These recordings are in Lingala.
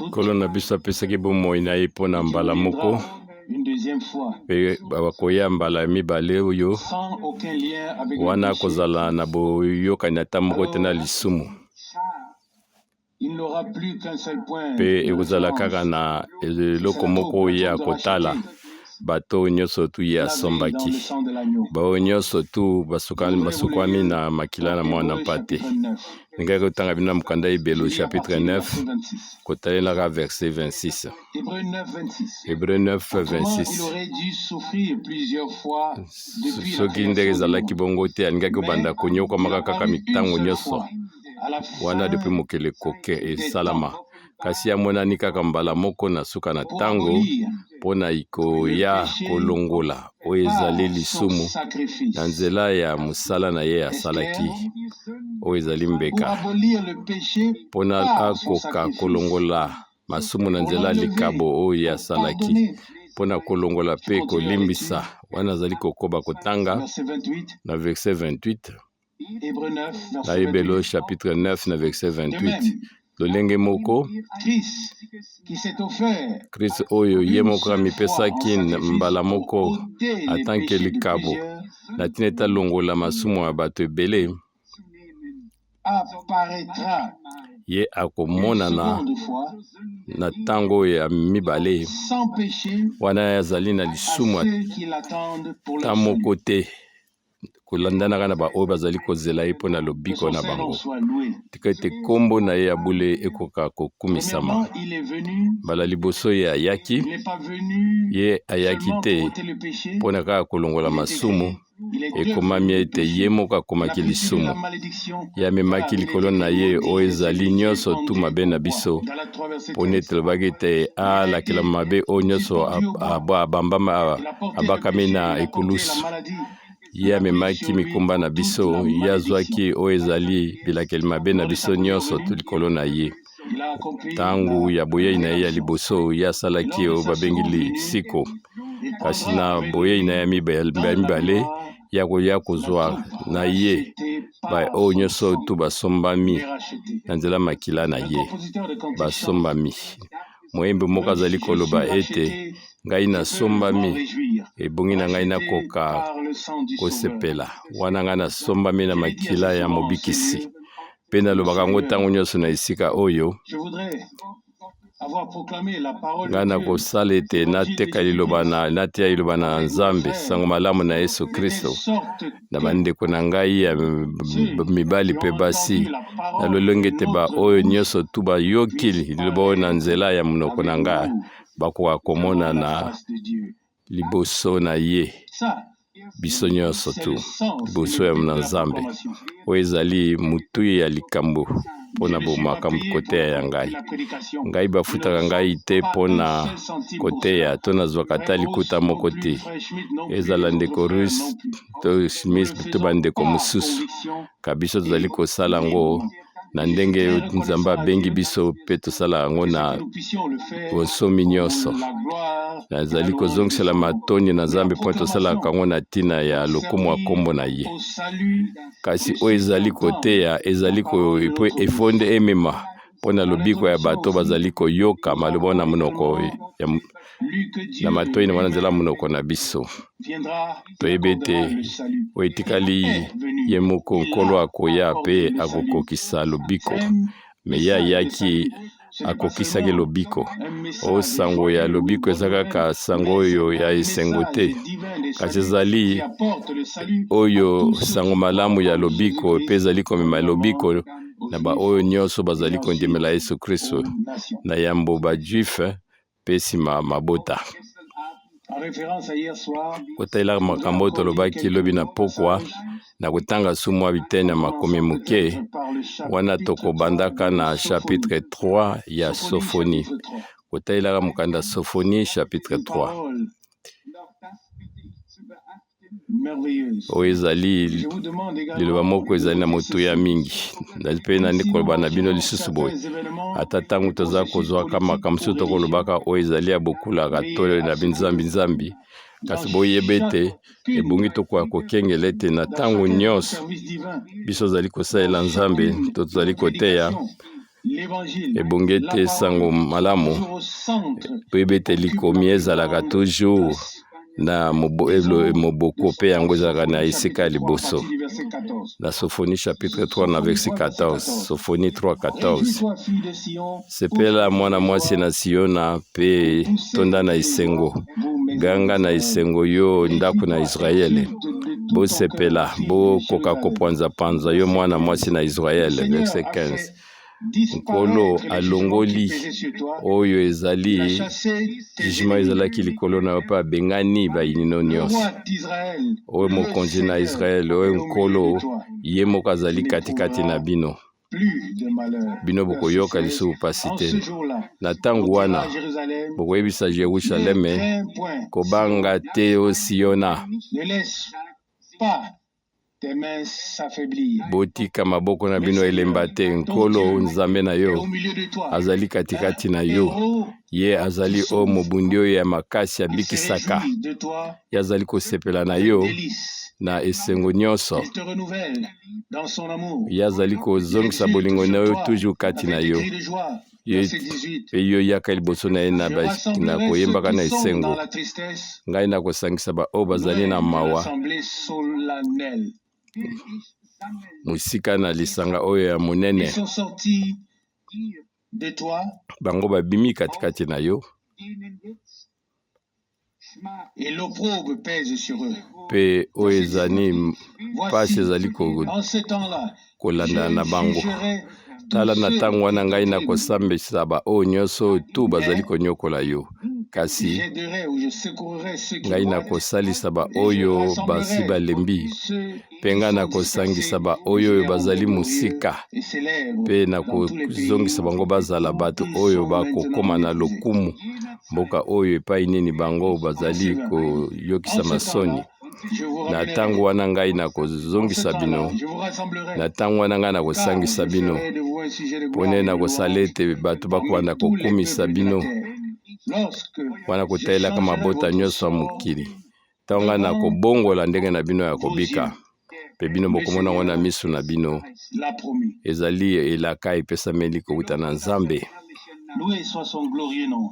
Nkolo na biso apesaki bomoi na ye mpo na mbala moko, mpe bakoya mbala ya mibale oyo wana akozala na boyokani ata moko te na lisumu. Mpe ekozala kaka na eloko moko oyo ye akotala bato oyo nyonso tu ye asombaki, baoyo nyonso tu basukwami na makila na mwana mpate. Ningaki kotanga bino na mokanda Ebelo chapitre 9 kotalelaka verset 26. Hebreu 9 26. Soki ndenge ezalaki bongo te, alingaki kobanda konyokwamaka kaka mitango nyonso wana depuis mokili ekoke esalama, kasi amonani kaka mbala moko na suka na ntango mpo na koya kolongola oyo ezali lisumu na nzela ya mosala na ye asalaki oyo ezali mbeka, mpo na akoka kolongola masumu na nzela ya likabo oyo ye asalaki mpo na kolongola mpe kolimbisa. Wana azali kokoba kotanga na verset 28 na Ebelo chapitre 9 na verset 28, lolenge moko Kristo oyo ye moko amipesaki mbala moko atanke likabo na ntina ete alongola masumu ya bato ebele, ye akomonana na ntango oyo ya mibale wana azali na lisumu ata moko te, kolandanaka na baoyo bazali kozela ye mpo na lobiko na bango. Tika ete nkombo na ye ya bule ekoka kokumisama. Mbala liboso ye ayaki, ye ayaki te mpo na kaka kolongola masumu. Ekomami ete ye moko akomaki lisumu. Ye amemaki likolo na ye oyo ezali nyonso tu mabe na biso, mpo neti elobaki ete alakelama mabe oyo nyonso abambama abakami na ekulusu. Ye amemaki mikumba na biso, ye azwaki oyo ezali bilakeli mabe na biso nyonso tu likolo na ye. Ntango ya boyei na ye ya liboso, ye asalaki oyo babengi lisiko, kasi na boyei na ye ya mibale, ye akoya kozwa na ye baoyo nyonso tu basombami na nzela makila na ye, basombami. Moyembi moko azali koloba ete, Ngai nasombami, ebongi na ngai nakoka kosepela wana ngai nasombami na makila ya Mobikisi. Mpe nalobaka yango ntango nyonso na esika oyo ngai nakosala ete nateka liloba na nateya liloba na Nzambe, sango malamu na Yesu Kristo na bandeko na ngai ya mibali mpe basi, na lolenge ete baoyo nyonso tu bayoki liloba oyo na nzela ya monoko na ngai bakoka komonana liboso na ye, biso nyonso tu liboso ya na Nzambe. Oyo ezali motuya ya likambo mpo na makambo koteya ya ngai. Ngai bafutaka ngai te mpo na koteya to nazwaka ata likuta moko te, ezala ndeko Ruth to Smith to bandeko mosusu. Ka biso tozali kosala yango na ndenge Nzambe abengi biso mpe tosala yango na bonsomi nyonso. Nazali kozongisela matondi na Nzambe mpo tosalaka yango na ntina ya lokumu ya nkombo na ye. Kasi oyo ezali koteya ezali mpo efonde emema mpo na lobiko ya bato bazali koyoka maloba na monoko ya na matoi na wana nzela monoko na biso. Toyebi ete oyo etikali ye moko Nkolo akoya mpe akokokisa lobiko. Me ye ayaki akokisaki lobiko. O sango ya lobiko eza kaka sango oyo ya esengo te, kasi ezali oyo sango malamu ya lobiko mpe ezali komema lobiko na baoyo nyonso bazali kondimela Yesu Kristo, na yambo ba Juif mpe nsima mabota. Kotalelaka makambo oyo tolobaki lobi na pokwa, na kotanga su mwa biteni ya makomi moke, wana tokobandaka na chapitre 3 ya Sophonie. Kotalelaka mokanda Sophonie chapitre 3. Oyo ezali liloba moko ezali na motuya mingi. Nazali mpe nani koloba na bino lisusu boye, ata ntango toza kozwaka makambo mosusu tokolobaka oyo ezali ya bokulaka to na binzambi nzambi, kasi boyeba ete ebongi tokoka kokengela ete na ntango nyonso biso tozali kosalela Nzambe to tozali koteya. Ebongi ete sango malamu toyebi ete likomi ezalaka toujours na moboko mpe yango ezalaka na esika ya liboso. Na Sophonie chapitre 3 na verset 14, Sophonie 3 14: Sepela, mwana mwasi na Siona, mpe tonda na esengo, ganga na esengo, yo ndako na Israele. Bosepela, bokoka kopanzapanza, yo mwana mwasi na Israele. Verset 15: Nkolo alongoli oyo ezali jugement ezalaki likolo na yo, mpe abengani bayinino nyonso. Oyo mokonzi na Israele, oyo Nkolo ye moko azali katikati na bino, bino bokoyoka lisusu pasi te. Na ntango wana bokoyebisa Jerusaleme: Kobanga te, o Siona. Botika maboko na bino elemba te. Nkolo Nzambe na yo azali katikati na yo. Ye azali oyo mobundi oyo ya makasi abikisaka. Ye azali kosepela na yo na esengo nyonso. Ye azali kozongisa bolingo na yo toujours kati na yo mpe yo yaka liboso na ye na koyembaka na esengo. Ngai nakosangisa baoyo bazali na mawa mosika na lisanga oyo ya monene. Bango babimi katikati na yo mpe oyo ezali mpasi ezali kolanda na bango. Tala, na ntango wana ngai nakosambisa baoyo nyonso tu bazali konyokola yo, kasi ngai nakosalisa baoyo basi balembi, mpe ngai nakosangisa baoyo oyo bazali mosika, mpe nakozongisa bango bazala bato oyo bakokóma na lokumu mboka oyo epai nini bango bazali koyokisa masoni. Na ntango wana ngai nakozongisa bino, na ntango wana ngai nakosangisa bino, mpone nakosala ete bato bakobanda kokumisa bino wana kotalelaka mabota nyonso ya mokili, ntango ngai nakobongola ndenge na bino ya kobika, mpe bino bokomona yango na miso na bino. Ezali elaka epesameli kowuta na Nzambe.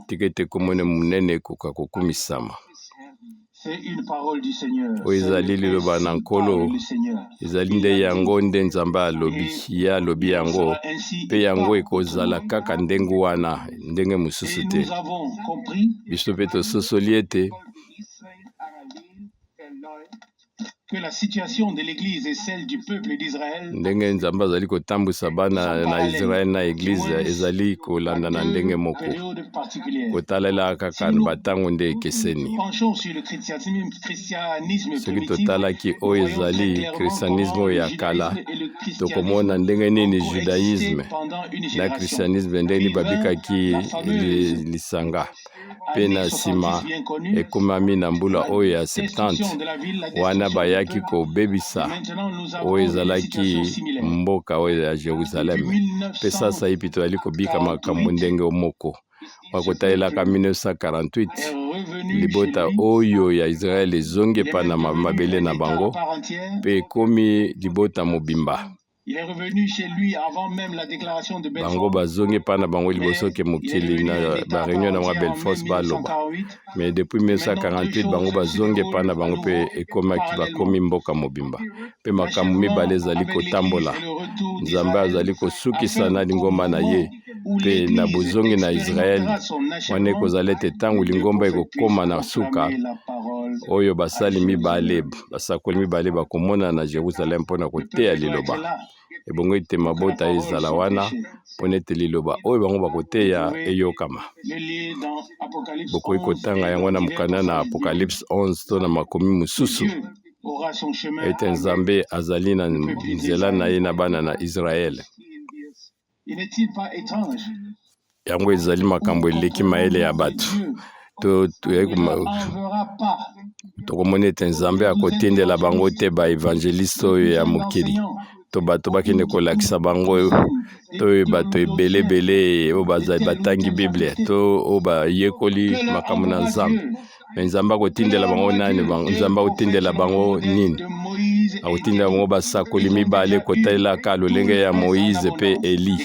Tika ete komona monene ekoka kokumisama. Oyo ezali liloba na Nkolo. Ezali nde yango nde Nzambe alobi. Ye alobi yango, mpe yango ekozala kaka ndenge wana, ndenge mosusu te. Biso mpe tososoli ete que la situation de l'Église et celle du peuple d'Israël ndenge Nzambe azali kotambwisa bana na Israele na Eglize ezali kolanda na ndenge moko, kotalela kaka batango nde ekeseni. Soki totalaki oyo ezali christianisme oyo ya kala, tokomona ndenge nini judaïsme na christianisme, ndenge nini babikaki lisanga. Mpe na nsima ekomami na mbula oyo ya 70 wana bayaki kobebisa oyo ezalaki mboka oyo ya Jérusalem. Mpe sasa ipi tozali kobika makambo ndenge moko. Bakotalelaka 1948, libota oyo ya Israele ezongi epai na mabele na bango mpe ekomi libota mobimba. Bango bazongi epai na bango liboso ke mokili na baréunion na bango ya Belfort baloba. Mais depuis 1948 bango bazongi epai na bango mpe ekomaki bakomi mboka mobimba. Mpe makambo mibale ezali kotambola: Nzambe azali kosukisa na lingomba na ye mpe na bozongi na Israele. Wana ekozala ete ntango lingomba ekokóma na suka, oyo basali mibale, basakoli mibale bakomona na Jérusalem mpona koteya liloba. Ebongo ete mabota ezala wana mpona ete liloba oyo bango bakoteya eyokama. Bokoki kotanga yango na mokanda na Apocalypse 11 to na makomi mosusu, ete Nzambe azali na nzela na ye na bana na Israele. Yango ezali makambo eleki mayele ya bato. Tokomona ete Nzambe akotindela bango te baévangéliste oyo ya mokili to bato bakende kolakisa bango, to oyo bato ebelebele oyo bazali batangi Biblia to oyo bayekoli makambo na Nzambe. Me Nzambe akotindela bango nani? Nzambe akotindela bango nini? Akotinda bango basakoli mibale kotalelaka lolenge ya Moize mpe Eli.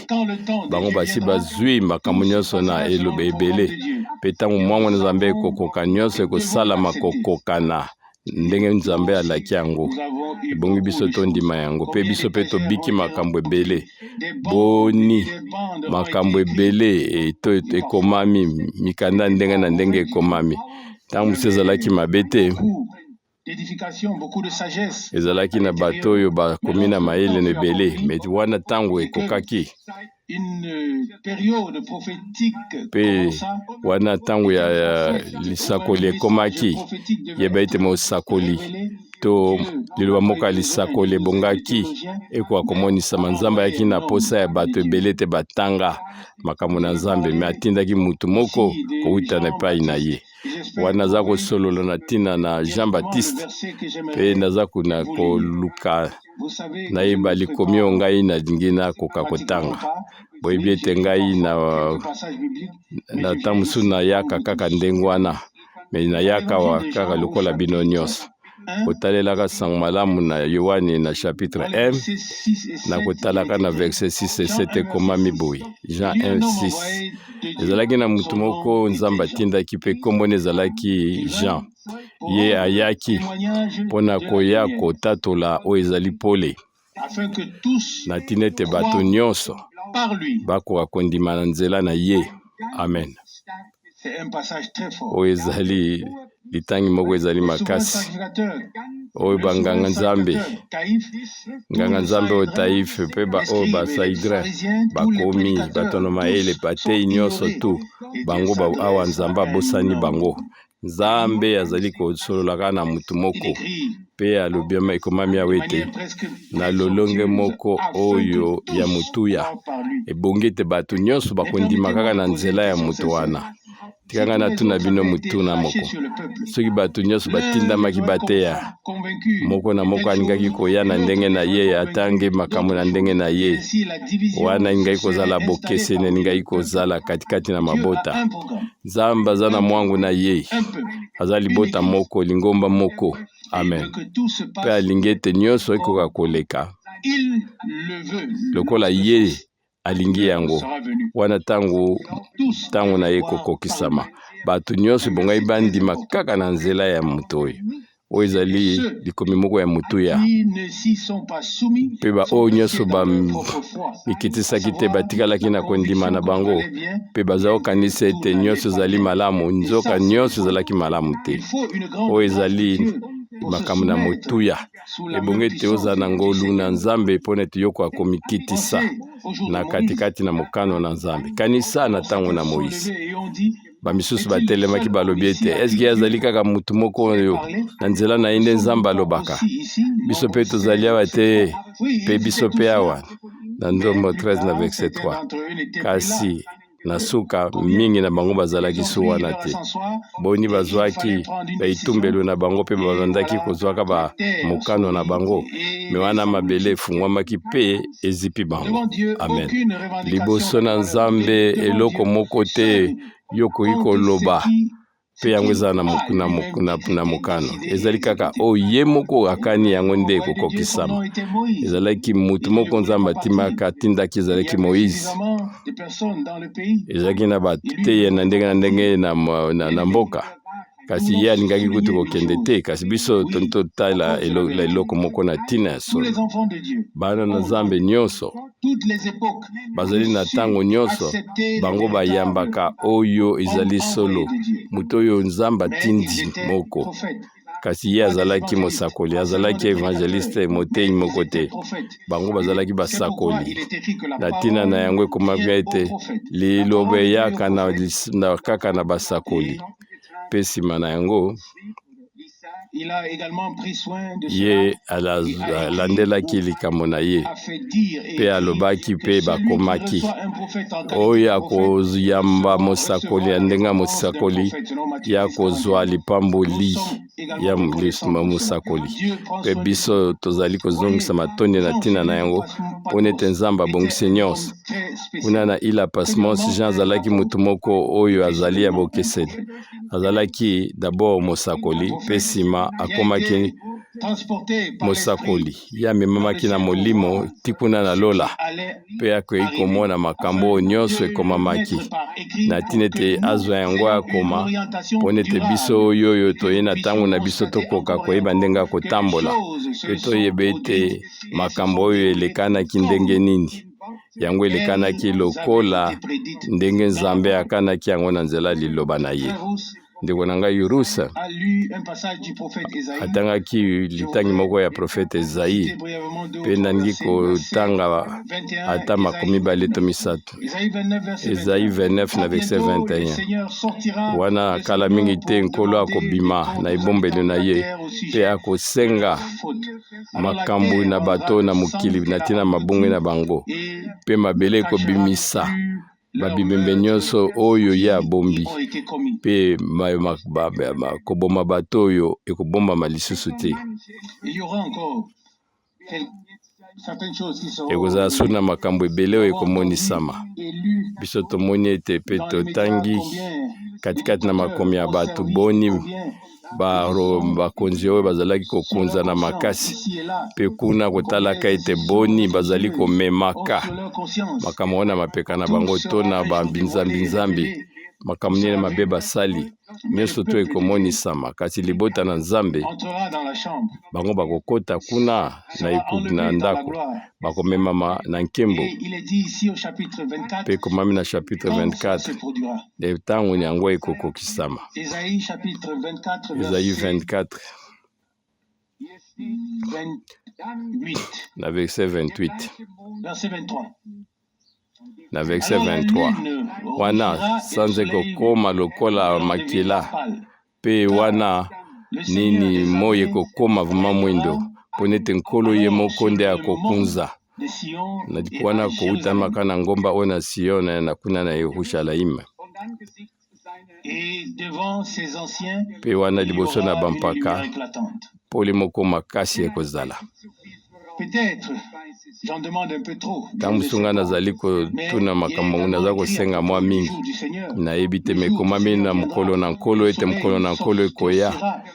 Bango basi bazwi makambo nyonso na eloba ebele, mpe ntango mwango na Nzambe ekokoka, nyonso ekosalama kokokana ndenge Nzambe alaki yango. Ebongi biso tondima yango, mpe biso mpe tobiki makambo ebele. Boni makambo ebele ekomami, mikanda ndenge na ndenge ekomami. Ntango mosusu ezalaki mabe te, ezalaki na bato oyo bakomi na mayele na ebele, me wana ntango ekokaki mpe wana ntango ya lisakoli ekomaki, yeba ete mosakoli to liloba moko ya lisakoli ebongaki ekoka komonisama. Nzambe ayaki na posa ya bato ebele ete batanga makambo na Nzambe, me atindaki motu moko kowuta na epai na ye. Wana naza kosolola na ntina na Jean Baptiste, mpe naza kuna koluka nayeba likomi oyo ngai nalingi nakoka kotanga. Boyebi ete ngai na ntango mosusu nayaka kaka ndenge wana, me nayaka awa kaka lokola bino nyonso. Kotalelaka sango malamu na Yoane na chapitre 1, na kotalaka na verset 6 et 7, ekomami boye, Jean 1 6: ezalaki na motu moko Nzambe atindaki, mpe nkombo ezalaki Jean. Ye ayaki mpo na koya kotatola oyo ezali pole, na ntina ete bato nyonso bakoka kondima na nzela na ye. Amen. Oyo ezali litangi moko ezali makasi oyo banganga Nzambe, nganga Nzambe oyo Taife mpe baoyo basaidrin bakomi, bato na mayele, batei nyonso tu bango awa, Nzambe abosani bango. Nzambe azali kosolola kaka na mutu moko, mpe alobi, ekomami awa ete na lolenge moko oyo ya motuya, ebongi ete bato nyonso bakondima kaka na nzela ya moto wana. Tikanga natuna bino motuna moko: soki bato nyonso batindamaki bateya, moko na moko alingaki koya na ndenge na ye, atangi makambo na ndenge na ye, wana alingaki kozala bokeseni, alingaki kozala katikati na mabota. Nzambe aza na mwangu na ye, aza libota moko, lingomba moko. Amen. Mpe alingi ete nyonso ekoka koleka lokola ye alingi yango. Wana ntango na ye kokokisama, bato nyonso ebongai bandima kaka na nzela ya moto oyo. Oyo ezali likomi moko ya motuya. Mpe baoyo nyonso bamikitisaki te batikalaki na kondima na bango, mpe baza kokanisa ete nyonso ezali malamu, nzoka nyonso ezalaki malamu te. Oyo ezali makambo na motuya. Ebongi ete ozala na ngolu na Nzambe mpo na ete yokoka komikitisa na katikati na mokano na Nzambe. Kanisa na ntango na Moïse, bamisusu batelemaki, balobi ete: "Eske azali kaka motu moko oyo na nzela na ye nde Nzambe alobaka? Biso mpe tozali awa te, mpe biso mpe awa?" Na Ndombo 13 na verset 3. Kasi na suka, mingi na bango bazalaki su wana te. Boni bazwaki baetumbelo na bango mpe babandaki kozwaka bamokano na bango, me wana mabele efungwamaki mpe ezipi bango. Amen. Liboso na Nzambe, eloko moko te yo okoki koloba mpe yango eza na mokano. Ezali kaka oyo ye moko akani, yango nde ekokokisama. Ezalaki mutu moko Nzambe atimaka, atindaki, ezalaki Moïse. Ezalaki na bateye na ndenge na ndenge na mboka, kasi ye alingaki kutu kokende te. Kasi biso toni totala eloko moko na ntina ya solo. Bana na Nzambe nyonso bazali na ntango nyonso, bango bayambaka oyo ezali solo, moto oyo Nzambe atindi moko. Kasi ye azalaki mosakoli, azalaki évangéliste, motei moko te. Bango bazalaki basakoli. Na ntina na yango ekomaki ete liloba eyaka na kaka na basakoli. Mpe nsima na yango, ye alandelaki likambo na ye mpe alobaki mpe bakomaki: oyo akoyamba mosakoli ya ndenge ya mosakoli, ya kozwa lipamboli ya mosakoli. Mpe biso tozali kozongisa matondi na ntina na yango, mpona ete Nzambe abongisi nyonso. Kuna na île Patmos, Jean azalaki motu moko oyo azali ya bokeseni. Azalaki d'abord mosakoli, mpe nsima akomaki Mosakoli ye amemamaki na Molimo ti kuna na lola, mpe akoki komona makambo oyo nyonso ekomamaki, na ntina ete azwa yango akoma, mpo ete biso oyo oyo toye na ntango na biso tokoka koyeba ndenge ya kotambola, mpe toyeba ete makambo oyo elekanaki ndenge nini. Yango elekanaki lokola ndenge Nzambe akanaki yango na nzela ya liloba na ye. Ndeko na ngai Ruth atangaki litangi moko ya profete Ezayi, mpe nalingi kotanga ata 23 to 3. Ezayi 29 na verset 21. Wana kala mingi te Nkolo akobima na ebombelo na ye mpe akosenga makambo na bato na mokili na ntina mabunga na bango, mpe mabele ekobimisa babibembe nyonso oyo ye abombi, mpe koboma bato oyo ekobombama lisusu te. Ekozala su na makambo ebele oyo ekomonisama. Biso tomoni ete mpe totangi katikati na makomi ya bato boni bakonzi oyo bazalaki kokunza na makasi, mpe kuna kotalaka ete boni bazali komemaka makambo wana mapeka na bango to na babinzambi-nzambi, makambo nini mabe basali, nyonso to ekomonisama. Kasi libota na Nzambe, bango bakokota kuna na ndako, bakomemama na nkembo. Mpe ekomami na chapitre 24 ntango yango ekokokisama. Esaïe 24 na verset 28, na verset 23. Wana sanza ekokoma lokola makila, mpe wana nini moi ekokoma vraiment mwindo, mpo nete Nkolo ye moko nde akokunza wana koutamaka na ngomba oyo na Sion na kuna na Yerushalayim. Mpe wana liboso na bampaka, pole moko makasi ekozala. Ntango mosusu ngai nazali kotuna makambo, naza kosenga mwa mingi, nayebi te. Mais ekomami na mokolo na Nkolo ete mokolo na Nkolo ekoya,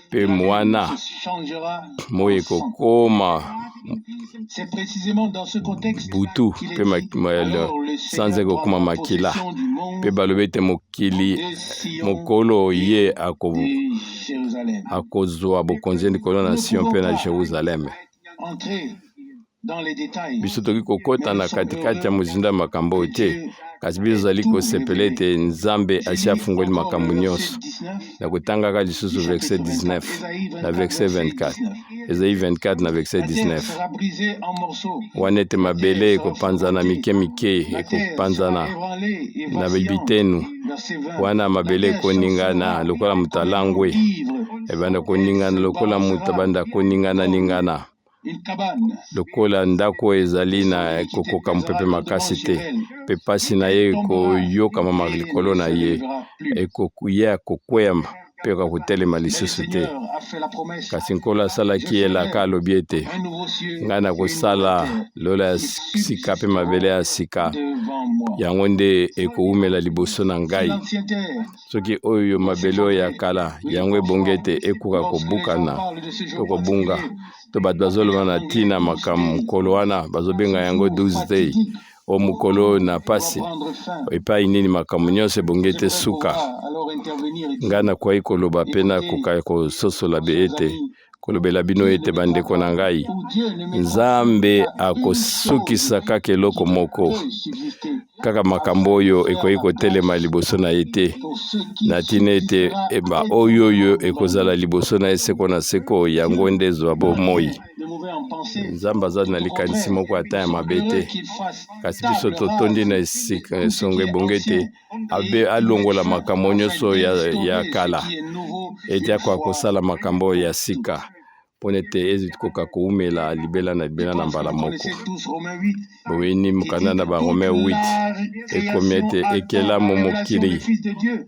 mpe wana moi ekokoma butu, mpe sanza ekokoma makila. Mpe balobi ete mokili mokolo ye akozwa bokonzi likolo na Sion mpe na Jerusalem. Biso toki kokɔta na katikati ya mozinda ya makambo oyo te, kasi biso tozali kosepela ete Nzambe asi afungoli makambo nyonso. Na kotangaka lisusu verset 19 na verset 24, ezali 24 na verset 19, wana ete mabele ekopanzana mike mike, ekopanzana na bitenu. Wana mabele ekoningana lokola moto alangwe, ebanda koningana lokola moto abanda koningana ningana, lokola ndako ezali na kokoka mopepe makasi te, mpe pasi na ye ekoyokama likolo na ye, ye akokwea mpe akotelema lisusu te. Kasi Nkolo asalaki elaka, alobi ete ngai nakosala lola ya sika mpe mabele ya sika, yango nde ekowumela liboso na ngai. Soki oyo mabele oyo ya kala, yango ebongi ete ekoka kobukana to kobunga, to bato bazoloba na ntina makambo mokolo wana bazobenga yango doomsday, o mokolo oyo na pasi, epai nini makambo nyonso ebongi ete suka. Ngai nakoki koloba mpe nakoka kososola be ete kolobela bino ete, bandeko na ngai, Nzambe akosukisa kaka eloko moko, kaka makambo oyo ekoki kotelema liboso na ye te, na ntina ete oyo oyo ekozala liboso na ye seko na seko, yango nde ezwa bomoi. Nzambe aza na likanisi moko ata ya mabe te, kasi biso totondi na esika esongo. Ebongi ete abe alongola makambo nyonso ya kala, ete akoka kosala makambo oyo ya sika, mpona ete ekoka koumela libela na libela na mbala moko. Boyini mokanda na Baromain 8 ekomi ete ekelamu mokili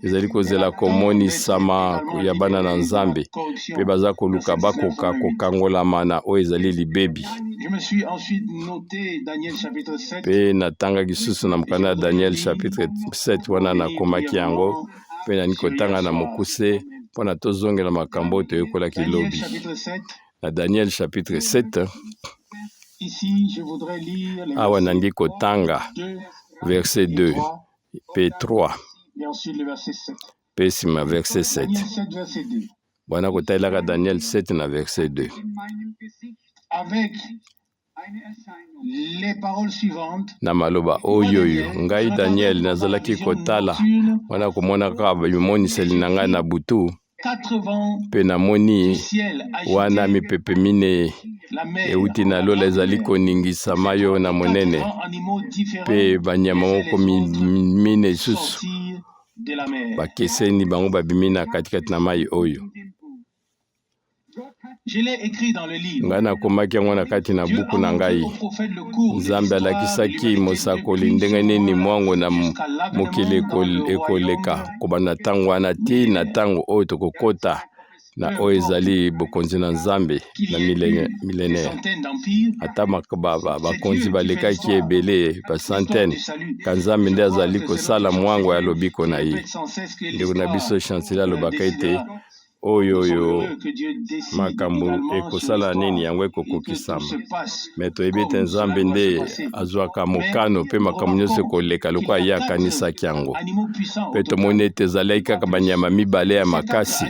ezali kozela komonisama ya bana na Nzambe, mpe baza koluka bakoka kokangolama na oyo ezali libebi. Mpe natangaki susu na mokanda ya Daniel chapitre 7, wana nakomaki yango mpe nani kotanga na mokuse mpona tozongela makambo oyo toyekolaki lobi. Na Daniel chapitre 7, awa nalingi kotanga verset 2 mpe 3 mpe nsima verset 7. Wana kotalelaka Daniel 7 na verset 2. Avec les paroles suivantes. Na maloba oyo oyo: Ngai Daniel nazalaki kotala wana komonaka bimoniseli na ngai na butu, mpe namoni wana mipepe mine euti na lola ezali koningisa mai oyo na monene, mpe banyama moko mine lisusu bakeseni, bango babimi na katikati na mai oyo. Ngai nakomaki yango na kati na buku na ngai. Nzambe alakisaki mosakoli ndenge nini mwango na mokili ekoleka kobanda ntango wana ti na ntango oyo tokokota na oyo ezali bokonzi na Nzambe na millénaire. Ata bakonzi balekaki ebele, bacentaine, ka Nzambe nde azali kosala mwango ya lobiko na ye. Ndeko na biso Chancelier alobaka ete oyo oyo makambo ekosala nini, yango ekokokisama. Me toyebi ete Nzambe nde azwaka mokano mpe makambo nyonso ekoleka lokola ye akanisaki yango. Mpe tomoni ete ezalaki kaka banyama mibale ya makasi,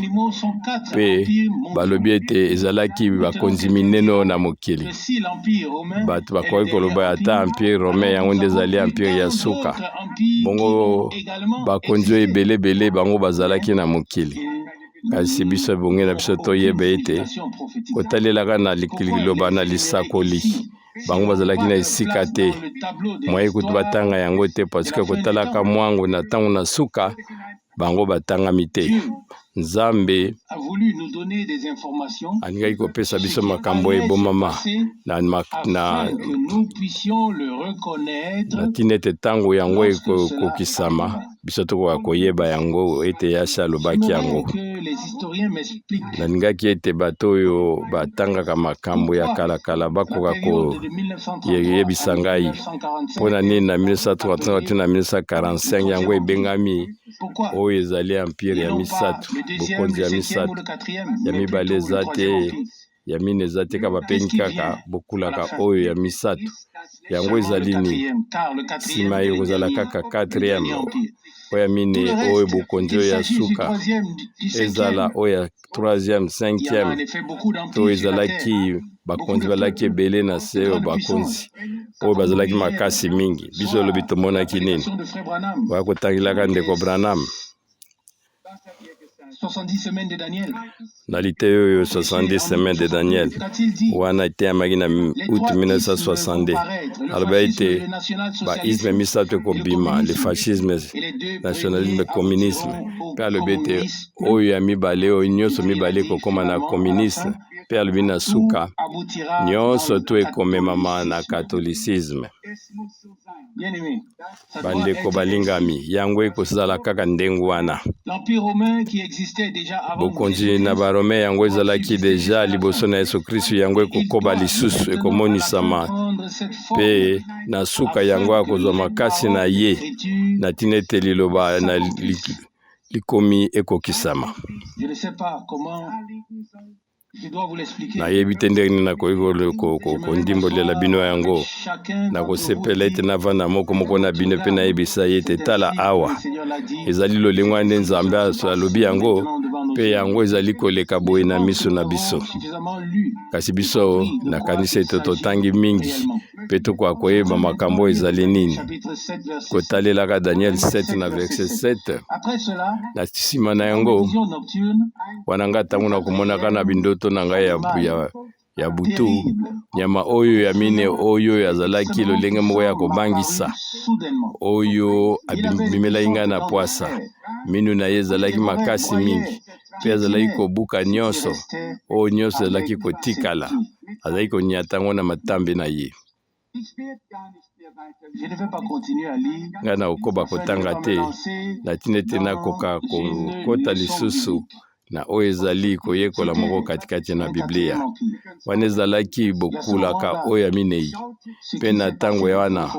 mpe balobi ete ezalaki bakonzi minene oyo na mokili. Bato bakoki koloba ata Empire romain, yango nde ezali empire ya suka. Bongo bakonzi oyo ebelebele, bango bazalaki na mokili. Kasi biso ebongi na biso toyeba ete kotalelaka na liloba na lisakoli, bango bazalaki na esika te moye kutu batanga yango te, parce que kotalaka mwango na ntango na suka, bango batangami te. Nzambe alingaki kopesa biso makambo ebomama na ntina ete ntango yango ekokokisama, biso tokoka koyeba yango ete yasi alobaki yango. Nalingaki ete bato oyo batangaka makambo ya kalakala bakoka koyebisa ngai mpona nini na 1933 na 1945 yango ebengami oyo ezali empire ya misato, bokonzi ya misato. Ya mibale eza te, ya mine eza te, ka bapengi kaka bokulaka oyo ya misato. Yango ezali nini? Nsima ekozala kaka 4e, oyo ya mine, oyo bokonzi oyo ya suka, ezala oyo ya 3e, 5e to ezalaki bakonzi balaki ebele na se oyo, bakonzi oyo bazalaki makasi mingi. Biso olobi tomonaki nini? Oya kotangelaka ndeko Branham 70 semaines de Daniel. Na liteya oyo 70 semaines de Daniel, wana eteyamaki na août 1962. Alobi ete baisme misato ekobima: le fascisme, nationalisme, communisme. Mpe alobi ete oyo ya mibale, oyo nyonso mibale ekokóma na communisme. Mpe alobi na suka nyonso to ekomemama na catholicisme. Bandeko balingami, yango ekozala kaka ndenge wana. Bokonzi na Barome, yango ezalaki déjà liboso na Yesu Kristu, yango ekokoba lisusu, ekomonisama, mpe na suka yango akozwa makasi na ye na ntina ete liloba na likomi ekokisama. Nayebi te ndenge nini nakoki kondimbolela bino yango. Nakosepela ete navanda moko moko na bino mpe nayebisa ye ete tala awa, ezali lolenge wana nde Nzambe alobi yango, mpe yango ezali koleka boye na miso na biso. Kasi biso nakanisi ete totangi mingi mpe tokoka koyeba makambo oyo ezali nini, kotalelaka Daniel 7 na verset 7. Na nsima na yango wana, ngai ntango nakomonaka na bindoto na ngai ya butu, nyama oyo ya mine oyo azalaki lolenge moko ya kobangisa, oyo abimelaki ngai na pwasa. Minu na ye ezalaki makasi mingi, mpe azalaki kobuka nyonso oyo nyonso ezalaki kotikala, azalaki konyata yango na matambe na ye. Ngai nakokoba kotanga te na ntina ete nakoka kokota lisusu na oyo ezali koyekola moko katikati na Biblia. Wana ezalaki bokulaka oyo ya minei. Mpe na ntango wana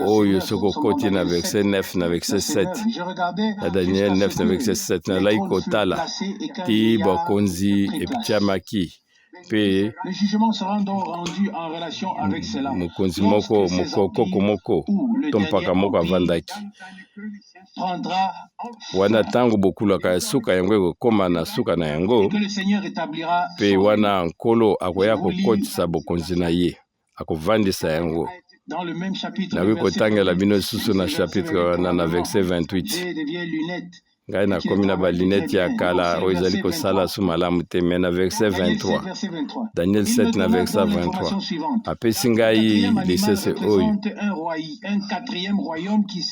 oyo, soki okoti na verset 9 na verset 7, na Daniel 9 na verset 7: Nalaki kotala ti bokonzi etiamaki. Mpe mokonzi moko, mokokoko moko to mpaka moko avandaki wana. Ntango bokulaka ya suka yango ekokóma na suka na yango, mpe wana Nkolo akoya kokotisa bokonzi na ye, akovandisa yango. Nakoki kotangela bino lisusu na chapitre wana, na verset 28. Ngai nakomi na balunettes ya kala oyo ezali kosala su malamu te, mais na verset 23, Daniel 7 na verset 23, apesi ngai lisese oyo.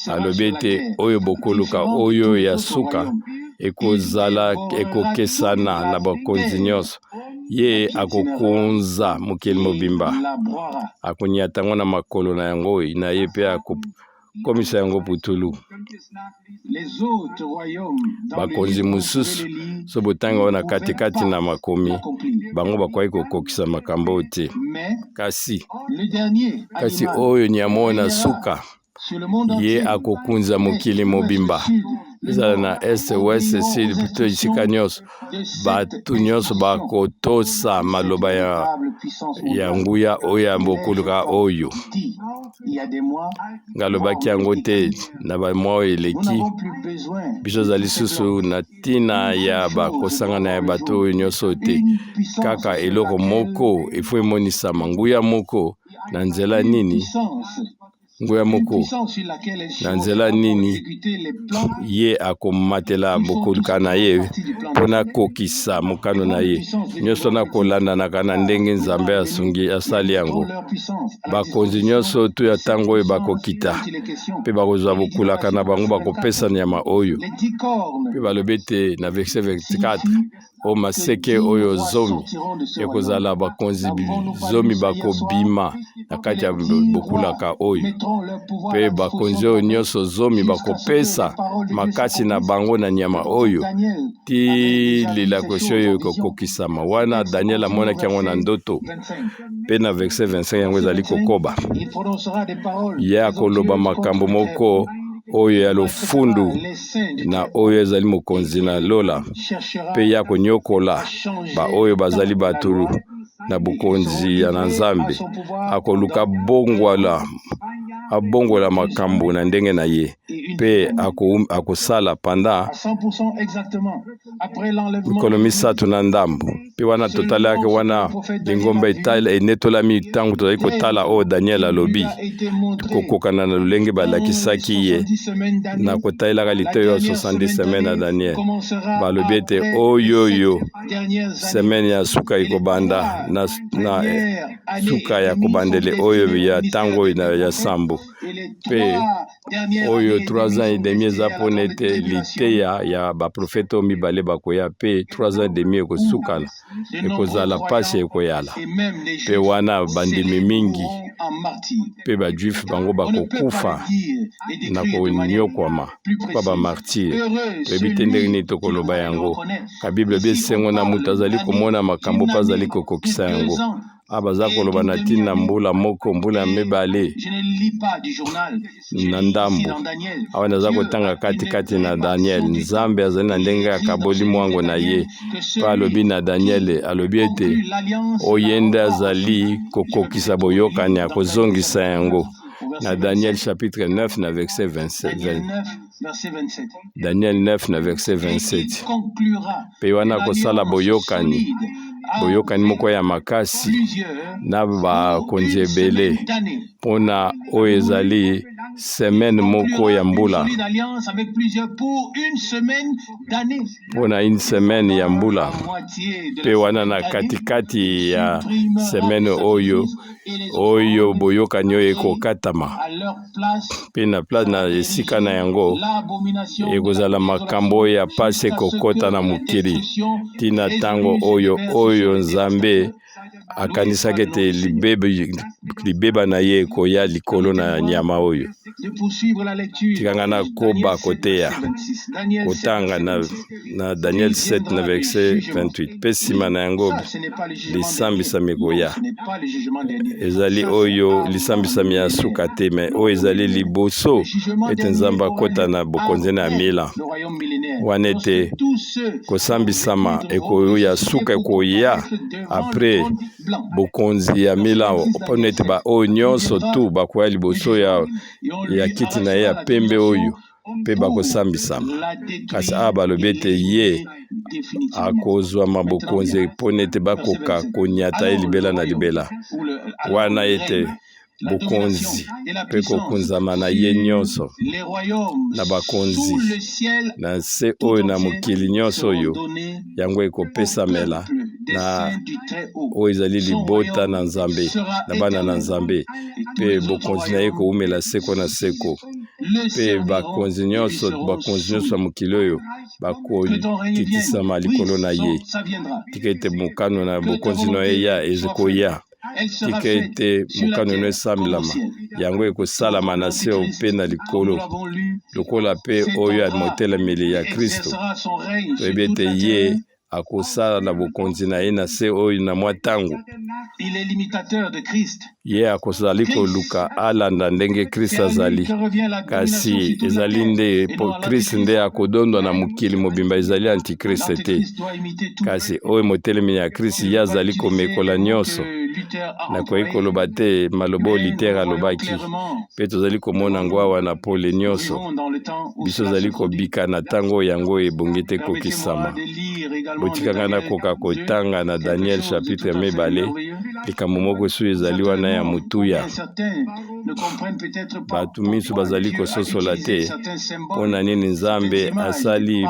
Alobi ete oyo bokoluka oyo ya suka ekozala ekokesana na bakonzi nyonso. Ye akokonza mokili mobimba, akonyata yango na makolo na yango na ye mpe akokomisa yango putulu. Bakonzi mosusu, so botanga oyo na katikati na makomi, bango bakoki kokokisa makambo oyo te. Kasi oyo nyama oyo na suka, ye akokunza mokili mobimba, ezala na est, ouest, sud to esika nyonso. Bato nyonso bakotosa maloba ya nguya oyo ya bokoluka oyo. Ngalobaki yango te na bamwa oyo eleki. Biso ozali lisusu na ntina ya bakosangana ya bato oyo nyonso te. Kaka eloko moko efo emonisama, nguya moko na nzela nini, nguya moko na nzela nini ye akomatela bokoluka na ye mpona kokisa mokano na ye nyonso na kolandanaka na ndenge Nzambe asungi asali yango. Bakonzi nyonso to ya ntango oyo bakokita mpe bakozwa bokulaka na bango, bakopesa nyama oyo. Mpe balobi ete na verset 24, oyo maseke oyo 10 ekozala bakonzi 10 bakobima na kati ya bokulaka oyo, mpe bakonzi oyo nyonso 10 bakopesa makasi na bango na nyama oyo ti lilakosi oyo ekokokisama. Wana Daniel amonaki yango na ndoto. Mpe na verset 25 yango ezali kokoba: ye akoloba makambo moko oyo ya lofundu na oyo ezali mokonzi na lola, mpe ya konyokola baoyo bazali bato na bokonzi ya na Nzambe. Akoluka bongwala, abongola makambo na ndenge na ye, mpe akosala panda mikolo 3 na ndambo. Mpe wana totalaki wana lingomba enetolami ntango tozali kotala oyo Daniel alobi kokokana na lolenge balakisaki ye na kotalelaka liteyo ya 70 semaine na Daniel. Balobi ete oyo semaine ya suka ekobanda na suka ya kobandele oyo ya ntango oyo ya sambo, mpe oyo 3 ans et demi eza mpona ete liteya ya baprofete oyo mibale bakoya, mpe 3 ans et demi ekosukana, ekozala mpasi ekoyala. Mpe wana bandimi mingi mpe bajuifs bango bakokufa na konyokwama mpa bamartyrs. Toyebi te ndenge nini tokoloba yango. Ka Bible ebi esengo na moto azali komona makambo mpe azali kokokisa yango. A baza koloba na ntina mbula moko, mbula 2 na ndambo. Awa naza kotanga katikati na Daniel, Nzambe azali na ndenge akaboli mwango na ye, mpe alobi na Daniele, alobi ete oye nde azali kokokisa boyokani, akozongisa yango na Daniel chapitre 9 na verset 27. Daniel 9 na verset 27. Mpe wana kosala boyokani moko ya makasi na bakonzi ebele mpona oyo ezali semaine moko ya mbula, mpona une semaine ya mbula. Mpe wana na katikati ya semaine oyo boyokani oyo ekokatama, mpe na place, na esika na yango, ekozala makambo oyo ya pasi ekokɔta na mokili ntina ntango oyo Nzambe akanisaki ete libeba na ye ekoya likolo na nyama oyo. Tikanga na koba koteya, kotanga na Daniel 7 na verset 28. Mpe nsima na yango lisambisami ekoya. Ezali oyo lisambisami ya suka te, mais oyo ezali liboso ete Nzambe akɔta na bokonzi na ya mila. Wana ete kosambisama ekoya suka ekoya apres bokonzi ya milao, mpona ete baoyo nyonso tu bakoya liboso ya kiti na ye ya pembe oyo mpe bakosambisama. Kasi awa balobi ete ye akozwama bokonzi mpona ete bakoka konyata ye libela na libela. Wana ete bokonzi mpe kokunzama na ye nyonso na bakonzi na nse oyo na mokili nyonso oyo yango ekopesamela na oyo ezali libota na Nzambe, na bana na Nzambe, mpe bokonzi na ye ekoumela seko na seko. Mpe bakonzi nyonso, bakonzi nyonso ya mokili oyo bakokitisama likolo na ye. Tika ete mokano na bokonzi na ye ya ekoya. Tika ete mokano no esambilama, yango ekosalama na se mpe na likolo, lokola mpe oyo ya motelemeli ya Kristo. Toyebi ete ye akosala na bokonzi na ye na se oyo na mwa ntango. Ye akozali koluka alanda ndenge Kristo azali, kasi ezali nde Kristo nde akodondwa na mokili mobimba, ezali antikristo te. Kasi oyo motelemi ya Kristo, ye azali komekola nyonso. Nakoki koloba te maloba oyo Luther alobaki, mpe tozali komona yango awa na pole nyonso. Biso tozali kobika na ntango oyo yango ebongi te kokisama. Botika ngai nakoka kotanga na Daniel chapitre 2 likambo moko esusu ezali wana ya motuya. Bato minso bazali kososola te mpo na nini Nzambe asali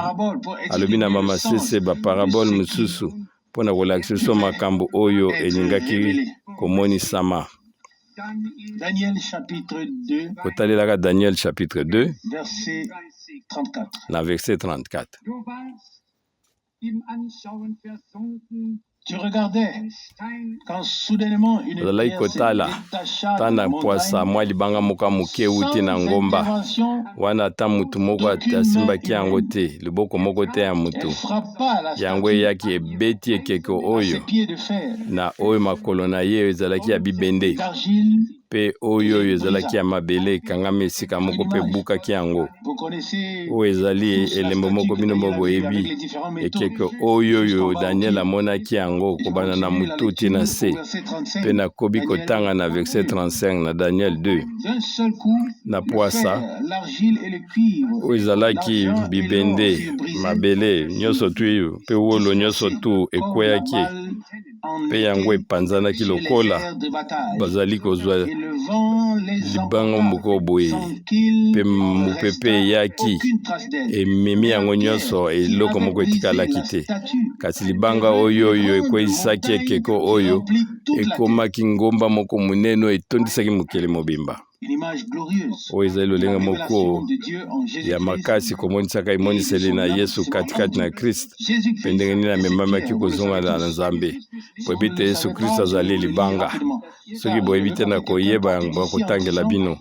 alobi na bamasese baparabole mosusu mpo na kolakisa biso makambo oyo elingaki komonisama. Kotalelaka Daniel chapitre 2 na verset 34. Ozalaki kotala ta na pwasa mwa libanga moko ya moke euti na ngomba wana, ata motu moko asimbaki yango te, loboko moko te ya motu. Yango eyaki ebeti ekeko oyo na oyo makolo na ye ezalaki ya bibende mpe oyo oyo ezalaki ya mabele ekangami esika moko mpe ebukaki yango. Oyo ezali elembo moko bino moko boyebi, ekeko oyo oyo Daniel amonaki yango kobanda na motu ti na se. Mpe nakobi kotanga na verset 35 na Daniel 2. Na pwasa oyo ezalaki bibende, mabele nyonso tu mpe wolo nyonso tu ekweyaki mpe yango epanzanaki lokola bazali kozwa libanga moko boye, mpe mopepe eyaki ememi yango nyonso, eloko moko etikalaki te. Kasi libanga oyo oyo ekweisaki ekeko oyo ekomaki ngomba moko monene oyo etondisaki mokili mobimba. Oyo ezali lolenge moko ya makasi komonisaka emoniseli na Yesu katikati na Kristo mpe ndenge nini amemamaki kozonga na Nzambe. Boyebi te Yesu Kristo azali libanga. Soki boyebi te na koyeba yango, bakotangela bino.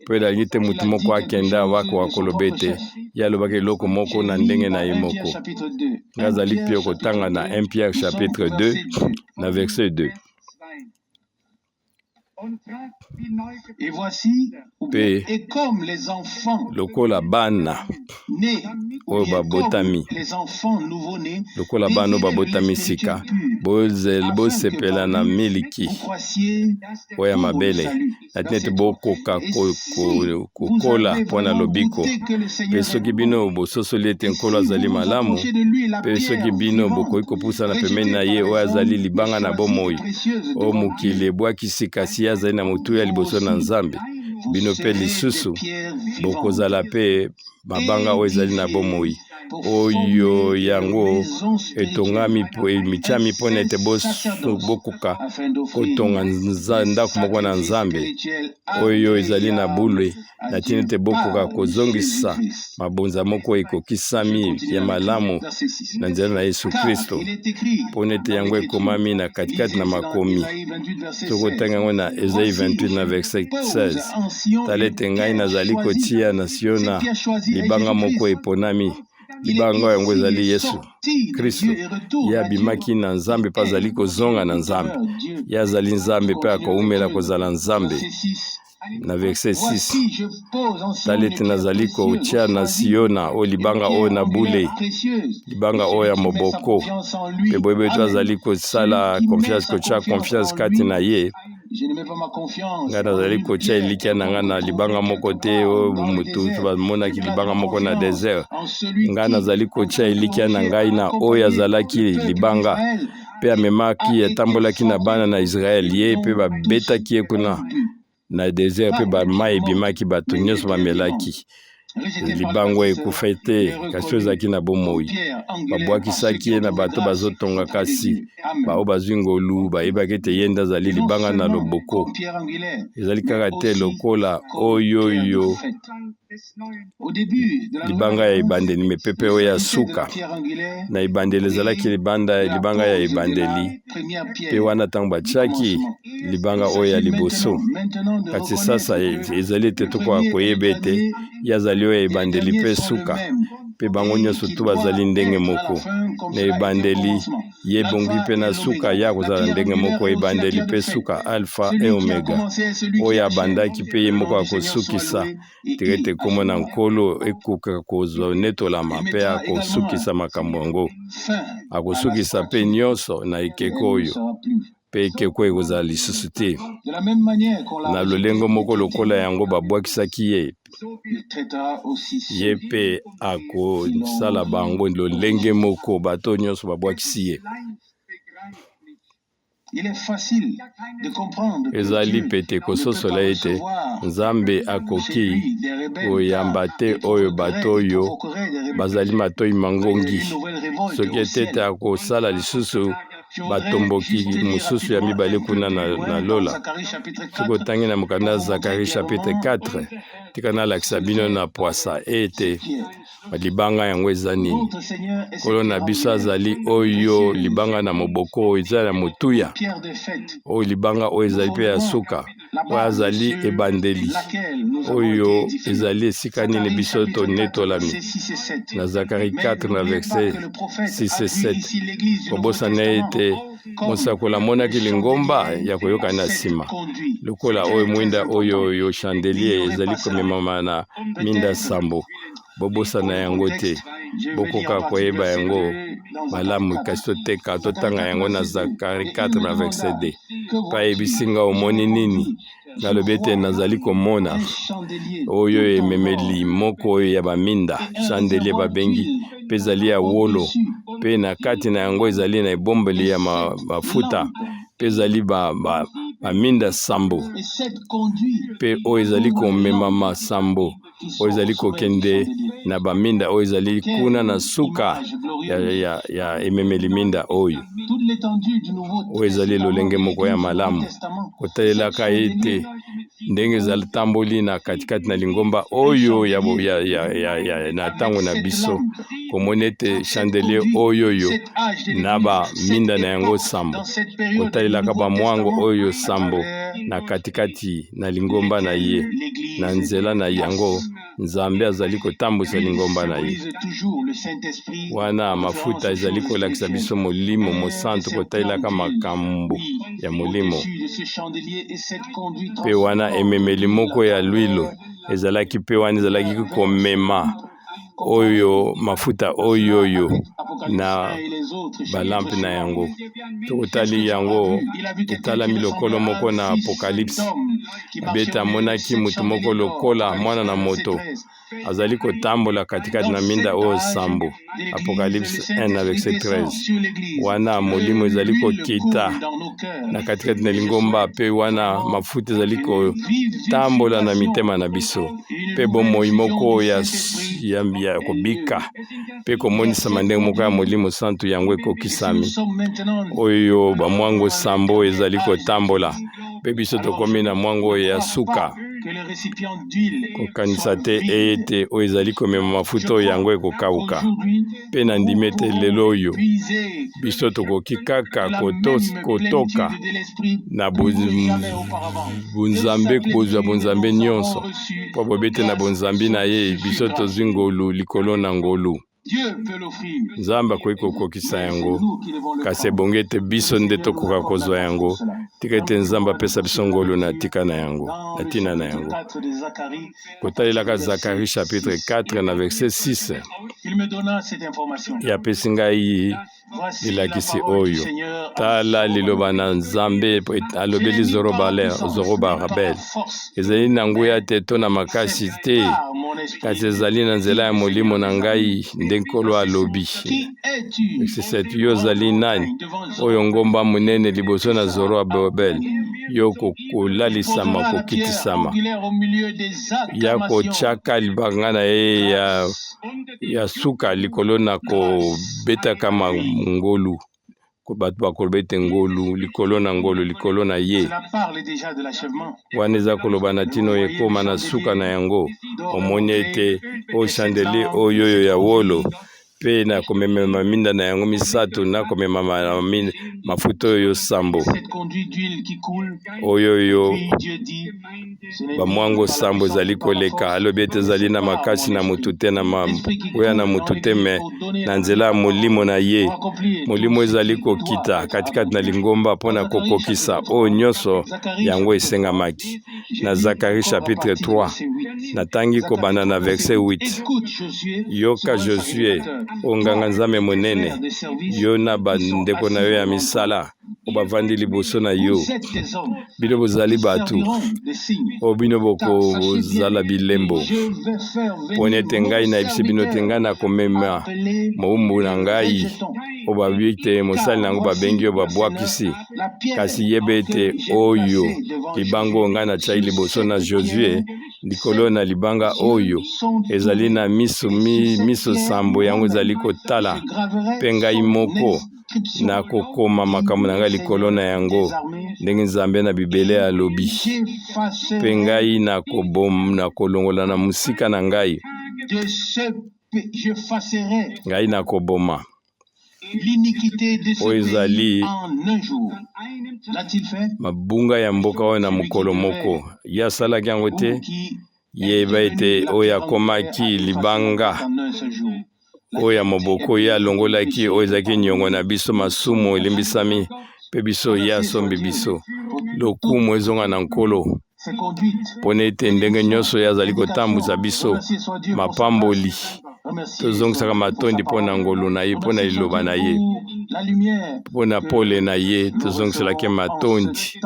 Mpo elingi te motu moko akende awa akoka koloba ete ye alobaki eloko moko na ndenge na ye moko. Ngai azali mpe kotanga na 1 Pierre chapitre 2 na verset 2. Mpe lokola bana oyo babotami, lokola bana oyo babotami sika, bosepela na miliki oyo ya mabele, na ntina ete bokoka kokola mpo na lobiko. Mpe soki bino bososoli ete Nkolo azali malamu, mpe soki bino bokoki kopusana pembeni na ye oyo azali libanga na bomoi, oyo mokili ebwakisi, kasi ye azali na motuya liboso na Nzambe, bino mpe lisusu bokozala mpe mabanga oyo ezali na bomoi, oyo yango etongami emityami mpo na ete bokoka kotonga ndako moko na Nzambe oyo ezali na bule, na ntina ete bokoka kozongisa mabonza moko ekokisami ya malamu na nzela na Yesu Kristo, mpo na ete yango ekomami na katikati na makomi. Soki otangi yango na Esaïe 28 na verset 16, tala ete ngai nazali kotia na Siona libanga moko eponami, libanga yango ezali Yesu Kristo. Ye abimaki na Nzambe mpe azali kozonga na Nzambe. Ye azali Nzambe mpe akoumela kozala Nzambe. Na verset 6, tala ete nazali kotia na Siona oyo libanga oyo na bule, libanga oyo ya moboko, mpe boyebi ete azali kosala confiance, kotia confiance kati na ye. Ngai nazali kotia elikya na ngai na libanga moko te oyo moto bamonaki libanga moko na desert. Ngai nazali kotia elikya na ngai na oyo azalaki libanga mpe amemaki, atambolaki na bana na Israele, ye mpe babetaki ye kuna na desert mpe bamai ebimaki, bato nyonso bamelaki. Libango ekufa te, kasi oyo ezalaki na bomoi. Babwakisaki ye na bato bazotonga, kasi baoyo bazwi ngolu bayebaki ete ye nde azali libanga na loboko. Ezali kaka te lokola oyo oyo libanga ya ebandeli, me pepe oyo ya suka. Na ebandeli ezalaki libanda, libanga ya ebandeli, mpe wana ntango batiaki libanga oyo ya liboso. Kasi sasa ezali ete tokoka koyeba ete ye azali oyo ya ebandeli mpe suka, mpe bango nyonso tu bazali ndenge moko. Na ebandeli ye ebongi mpe na suka ye akozala ndenge moko, ebandeli mpe suka, alpha et omega, oyo abandaki mpe ye moko akosukisa. Tika ete nkombo na Nkolo ekoka kozwa netolama mpe akosukisa makambo yango, akosukisa mpe nyonso na ekeko oyo, mpe ekeko ekozala lisusu te. Na lolenge moko lokola yango babwakisaki ye, ye mpe akosala bango lolenge moko, bato nyonso babwakisi ye. Ezali pete kososola ete Nzambe akoki koyamba te oyo bato oyo bazali matoi mangongi, soki ete ete akosala lisusu batomboki mosusu ya mibale kuna na, na lola. Soki otangi na mokanda ya Zakari chapitre 4, tika nalakisa bino na pwasa ete libanga yango eza nini. Nkolo na biso azali oyo libanga na moboko oyo eza ya motuya, oyo libanga oyo ezali mpe ya suka, oyo azali ebandeli, oyo ezali esika nini biso tonetolami. Na Zakari 4 na verset 6 et 7, kobosana ete mosakoli amonaki lingomba ya koyoka na nsima lokola oyo mwinda oyo oyo chandelier ezali komemama na minda sambo. Bobosana yango te, bokoka koyeba yango malamu, kasi toteka totanga yango na Zakari 4 na verset 2. Mpe ayebisi nga, omoni nini? Nalobi ete nazali komona oyo ememeli moko oyo ya baminda, chandelier babengi, mpe ezali ya wolo, mpe na kati na yango ezali na ebombeli ya mafuta, mpe ezali baminda ba, ba sambo, mpe oyo ezali komemama sambo, oyo ezali kokende na baminda oyo ezali kuna na suka ya, ya, ya ememeli minda oyo. Oyo ezali lolenge moko ya malamu kotalelaka ete ndenge ezali tamboli na katikati na lingomba oyo ya, ya, ya, ya, ya, na ntango na biso, komona ete chandelier oyo oyo na baminda na yango sambo, kotalelaka bamwango oyo sambo na katikati na lingomba na ye, na nzela na yango Nzambe azali kotambwisa lingomba na ye. Wana mafuta ezali kolakisa biso Molimo Mosantu, kotalelaka makambo ya Molimo. Mpe wana ememeli moko ya lwilo ezalaki, mpe wana ezalaki komema oyo mafuta oyo oyo na balampe na yango. Tokotali yango etalami lokolo moko na Apokalipse. Abeti amonaki moto moko lokola mwana na moto azali kotambola katikati na minda oyo sambo. Apokalipse 1 na verset 13. Wana molimo ezali kokita na katikati na lingomba, mpe wana mafuta ezali kotambola na mitema na biso, mpe bomoi moko ya, ya, ya kobika mpe komonisama ndenge moko ya Molimo Santu, yango ekokisami. Oyo bamwango sambo ezali kotambola, mpe biso tokomi na mwango oyo ya suka. Kokanisa te ete oyo ezali komema mafuta oyo yango ekokauka. Mpe nandimi ete lelo oyo biso tokoki kaka kotoka na bonzambe, kozwa bonzambe nyonso, mpo bobe ete na bonzambe na ye biso tozwi ngolu likolo na ngolu. Nzambe akoki kokokisa yango, kasi ebongi ete biso nde tokoka kozwa yango. Tika ete Nzambe apesa biso ngolu na tika na yango, na ntina na yango. Kotalelaka Zakari chapitre 4 na verset 6, ye apesi ngai lilakisi oyo. Tala liloba na Nzambe alobeli Zorobabel, ezali na nguya te to na makasi te, kasi ezali na nzela ya molimo na ngai nde Nkolo alobi. Verset 7, yo ozali nani oyo ngomba monene liboso na Zorobabel, yo kolalisama kokitisama ya kotiaka libanga na ye ya suka likolo na kobetaka ngolu, bato bakoloba ete ngolu likolo na ngolu likolo na ye. Wana eza koloba na ntina oyo ekóma na suka na yango. Omoni ete oyo chandelier oyo oyo ya wolo mpe na komemema minda na yango misato na komema mafuta oyo sambo oyo oyo bamwango sambo ezali koleka. Alobi ete ezali na makasi na motu te, na oya na motu te, me na nzela ya molimo na ye. Molimo ezali kokita katikati na lingomba mpona kokokisa oyo nyonso yango esengamaki. Na Zakari chapitre 3, natangi kobanda na verset 8. Yoka Josue, oyo nganga Nzambe monene, yo na bandeko na yo ya misala oyo bavandi liboso na yo, bino bozali bato oyo bino bokozala bilembo, mpona ete ngai nayebisi bino te ngai nakomema mowumbu na ngai oyo babi te mosali na yango babengi oyo babwakisi. Kasi yeba ete oyo libanga oyo ngai natiaki liboso na Josue, likolo na libanga oyo ezali na miso miso sambo, yango ezali kotala, mpe ngai moko nakokoma makambo na ngai likolo na yango, ndenge Nzambe na bibele alobi, mpe ngai nakolongola na mosika na ngai, ngai nakoboma oyo ezali mabunga ya mboka oyo na mokolo moko. Ye asalaki yango te. Yeba ete oyo akomaki libanga oyo ya moboko, ye alongolaki oyo ezalaki niongo na biso, masumu elimbisami mpe biso ye asombi biso. Lokumu ezonga na Nkolo mpona ete ndenge nyonso ye azali kotambwisa biso mapamboli. Tozongisaka matondi mpo na ngolu na ye, mpo na liloba na ye, mpo na pole na ye. Tozongiselaki matondi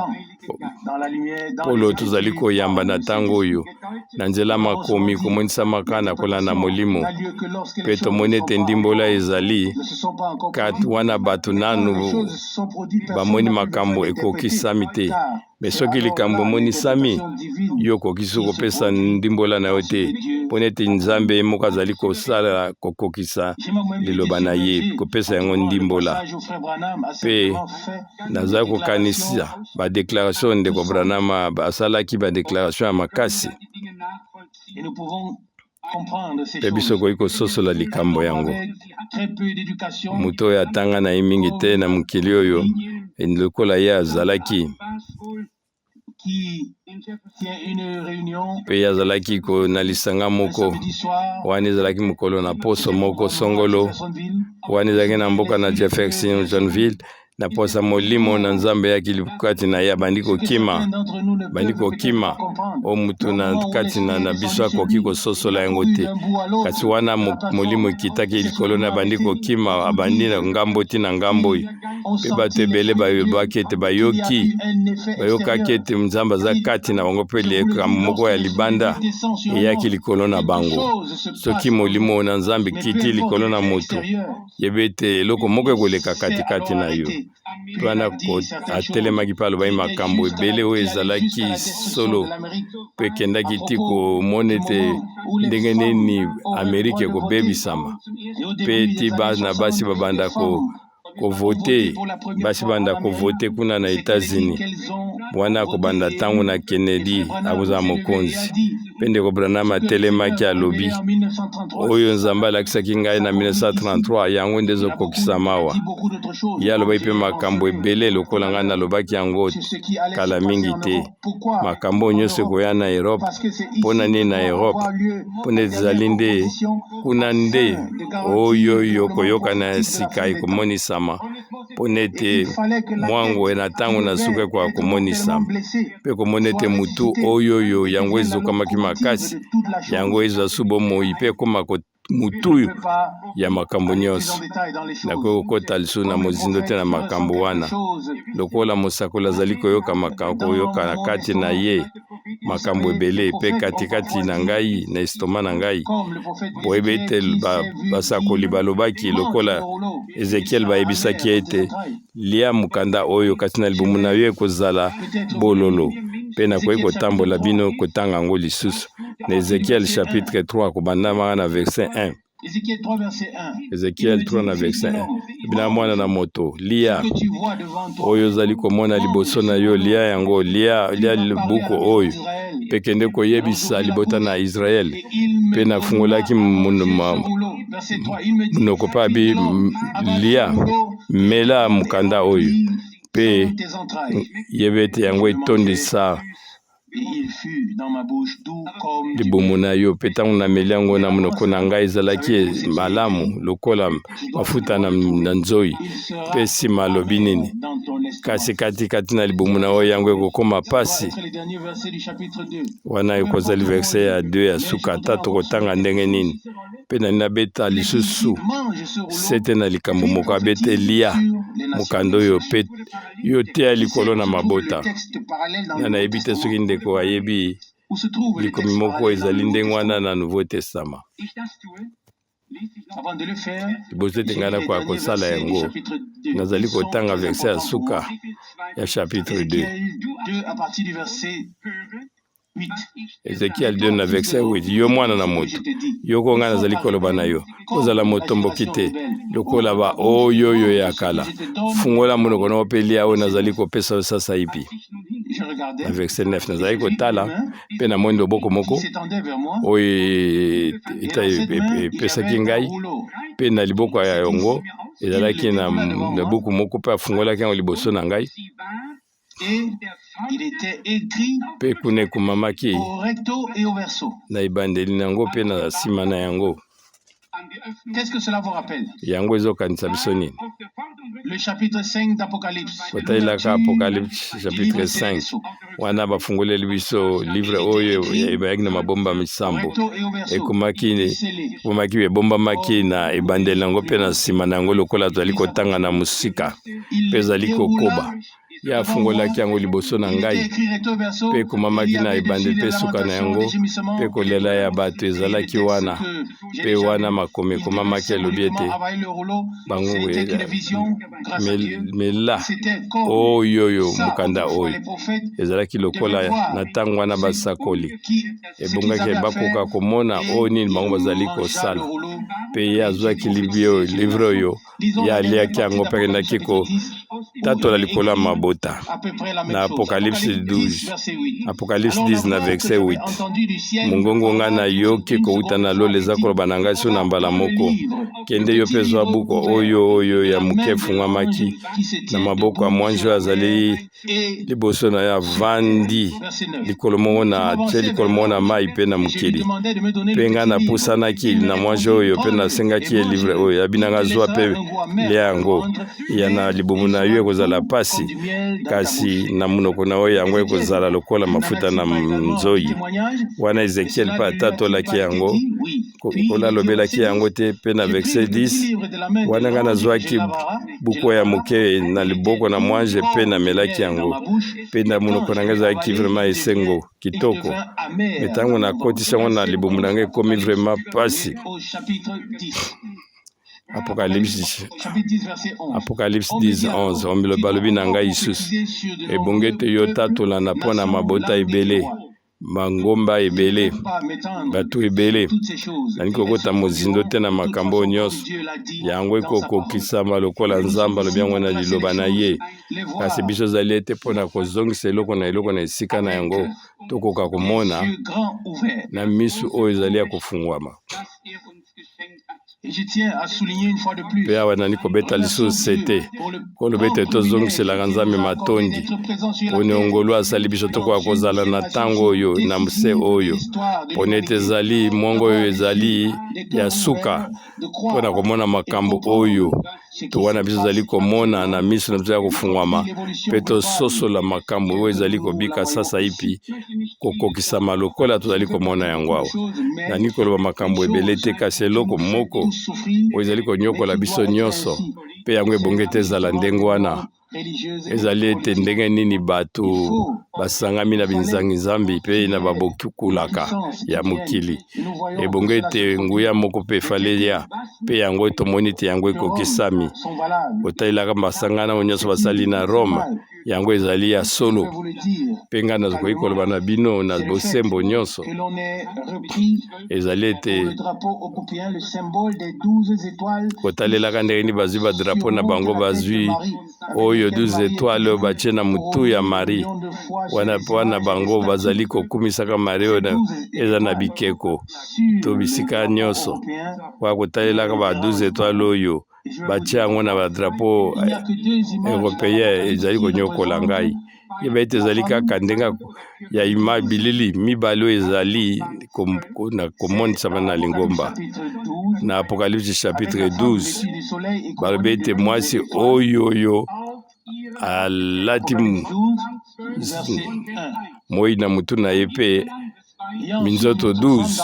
polo tozali koyamba na ntango oyo na nzela makomi komonisamaka na kolanda molimo. Mpe tomoni ete ndimbola ezali kati wana, bato nanu bamoni makambo ekokisami te. Me soki likambo emonisami, yo okoki so kopesa ndimbola na yo te, mpona ete Nzambe ye moko azali kosala kokokisa liloba na ye, kopesa yango ndimbola. Mpe nazali kokanisa badéclaration ndeko Branham asalaki, badéclaration ya makasi, mpe biso okoki kososola likambo yango. Moto oyo atanga na ye mingi te na mokili oyo, lokola ye azalaki, mpe ye azalaki na lisanga moko wana, ezalaki mokolo na poso moko songolo, wana ezalaki na mboka na Jeffersonville. Na posa molimo na Nzambe eyaki kati na ye, abandi kokima, bandi kokima o mutu na kati na biso akoki kososola yango te. Kasi wana molimo ekitaki likolo na, abandi kokima, abandi na ngambo ti na ngambo oyo, mpe bato ebele bayebaki ete bayoki, bayokaki ete Nzambe aza kati na bango, mpe likambo moko ya libanda eyaki likolo na bango. Soki molimo na Nzambe ekiti likolo na moto, yeba ete eloko moko ekoleka katikati na yo. Mpe wana atelemaki mpe alobaki makambo ebele oyo ezalaki solo, mpe ekendaki ti komona ete ndenge nini Amerika ekobebisama, mpe ti bana basi babanda kovote, basi banda kovote kuna na Etats-Unis wana, kobanda ntango na Kennedy akozala mokonzi. Mpe ndeko Branham atelemaki, alobi: "Oyo Nzambe alakisaki ngai na 1933, yango nde ezokokisama awa." Ye alobaki mpe makambo ebele lokola ngai nalobaki yango kala mingi te, makambo oyo nyonso ekoya na Europe. Mpo na nini na Europe? Mpona ezali nde kuna nde oyo oyo koyokana ya sika ekomonisama, mpona ete mwango na ntango na suka ekoka komonisama, mpe komona ete motu oyo oyo yango ezokamaki makasi, yango ezwa su bomoi mpe ekóma mutu ya makambo nyonso. Nakoki kokɔta lisusu na mozindo te na makambo wana. Lokola mosakoli azali koyoka makambo, koyoka na kati na ye makambo ebele, mpe katikati na ngai, na estomac na ngai. Boyebi ete basakoli balobaki, lokola Ezekiel, bayebisaki ete: "Lia mokanda oyo, kasi na libumu na yo ekozala bololo." Mpe nakoki kotambola bino kotanga yango lisusu na Ezekiel chapitre 3, kobandamaka na verset 1. Ezekiel 3 na verset 1: "Bina mwana na moto, lia oyo ozali komona liboso na yo, lia yango, lia, lia buku oyo, mpe kende koyebisa libota na Israele." Mpe nafungolaki monoko mpe abi: "Lia, mela mokanda oyo, mpe yeba ete yango etondisa libumu na yo." Mpe ntango nameli yango na monoko na ngai, ezalaki malamu lokola mafuta na nzoi. Mpe nsima alobi nini? Kasi katikati na libumu na oyo, yango ekokóma pasi. Wana ekozali verset ya 2 ya suka. Ata tokotanga ndenge nini, mpe nani nabeta lisusu sete na likambo moko abete: "Lia mokanda oyo, mpe yo teya likolo na mabota." Na nayebi te soki ndeko ayebi likomi moko ezali ndenge wana na Nouveau Testament. Liboso ete ngai nakoka kosala yango, nazali kotanga verset ya suka ya chapitre 2, Ezekiel 2 na verset 8: "Yo mwana na moto, yoko ngai nazali koloba na yo. Kozala motomboki te lokola ba oyo oyo ya kala. Fungola monoko na yo mpe lia oyo nazali kopesa yo sasaipi." Na verset 9: "Nazali kotala, mpe namoni loboko moko oyo epesaki ngai, mpe na liboko ya yango ezalaki na buku moko, mpe afungolaki yango liboso na ngai, mpe kuna ekomamaki na ebandeli na yango mpe na nsima na yango." Yango ezokanisa biso nini? Kotalelaka Apocalypse chapitre 5, wana bafungoleli biso livre oyo ebayaki na mabomba misambo, ekomaki ebombamaki na ebandeli yango mpe na nsima na yango, lokola tozali kotanga na mosika mpe ezali kokoba. Ye afungolaki yango liboso na ngai, mpe ekomamaki na ebandeli mpe suka na yango, mpe kolela ya bato ezalaki wana. Mpe wana makomi ekomamaki, elobi ete bango mela oyo oyo mokanda oyo. Ezalaki lokola na ntango wana basakoli ebongaki bakoka komona oyo nini bango bazali kosala. Mpe ye azwaki livre oyo, ye aliaki yango mpe akendaki kotatola likolo ya mabota na Apocalypse 12, Apocalypse 10 na verset 8: "Mongongo ngai nayoki kouta na lola eza koloba na ngai so na mbala moko: Kende yo mpe zwa buku oyo oyo ya moke efungwamaki na maboko ya mwanje oyo azali liboso na ye, avandi likolo moko na atie likolo moko na mai mpe na mokili. Mpe ngai napusanaki na mwanje oyo mpe nasengaki ye livre oyo. Abinanga: Zwa mpe lia yango, ya na libumu na yo ekozala pasi, kasi na monoko na oyo yango ekozala lokola mafuta na nzoi." Wana Ezekiel mpe atatolaki yango, Nkolo alobelaki yango te. Mpe na verset 10 wana: "Ngai nazwaki buku ya moke na liboko na mwanje mpe namelaki yango, mpe na monoko na ngai ezalaki vraiment esengo kitoko, me ntango nakotisi yango na libumu na ngai, ekomi vraiment pasi." Apocalypse, Apocalypse 10 11: "Balobi na ngai lisusu: Ebongi ete yo tatola na mpo na mabota ebele, Mangomba ebele, bato ebele. Nalingi kokota mozindo te na makambo oyo nyonso. Yango ekokokisama lokola Nzambe alobi yango na Liloba na ye. Kasi biso ezali ete mpo na kozongisa eloko na eloko na esika na yango, tokoka komona na miso oyo ezali ya kofungwama. Mpe awa nani kobeta lisusu sete koloba ete tozongiselaka Nzambe matondi poni ngolu asali biso tokoka kozala na ntango oyo na mse oyo, poni ete ezali mwango oyo ezali ya suka mpo na komona makambo oyo to wana biso ezali komona na miso na biso ya kofungwama mpe tososola makambo oyo ezali kobika sasaipi kokokisama lokola tozali komona yango awa. Nalingi koloba makambo ebele te, kasi eloko moko oyo ezali konyokola biso nyonso, mpe yango ebongi ete ezala ndenge wana, ezali ete ndenge nini bato basangami na binzangi-nzambi mpe na babokulaka ya mokili. Ebongi ete nguya moko mpe efale ya, mpe yango tomoni ete yango ekokisami. Kotalelaka masangana oyo nyonso basali na Rome, yango ezali ya solo. Mpe ngai nakoki koloba na bino na bosembo nyonso, ezali ete kotalelaka ndenge nini bazwi badrapo na bango, bazwi oyo 12 etoile oyo batie na motu ya Marie wana, mpo wana bango bazali kokumisaka Marie oyo eza na bikeko to bisika nyonso. Kwa kotalelaka ba 12 etoile oyo batie yango na badrapo européen, ezali konyokola ngai. Yeba ete ezali kaka ndenge ya ima bilili mibale oyo ezali na komonisama na lingomba. Na Apocalypse chapitre 12, balobi ete mwasi oyo oyo alati moi na motu na ye mpe minzoto 12.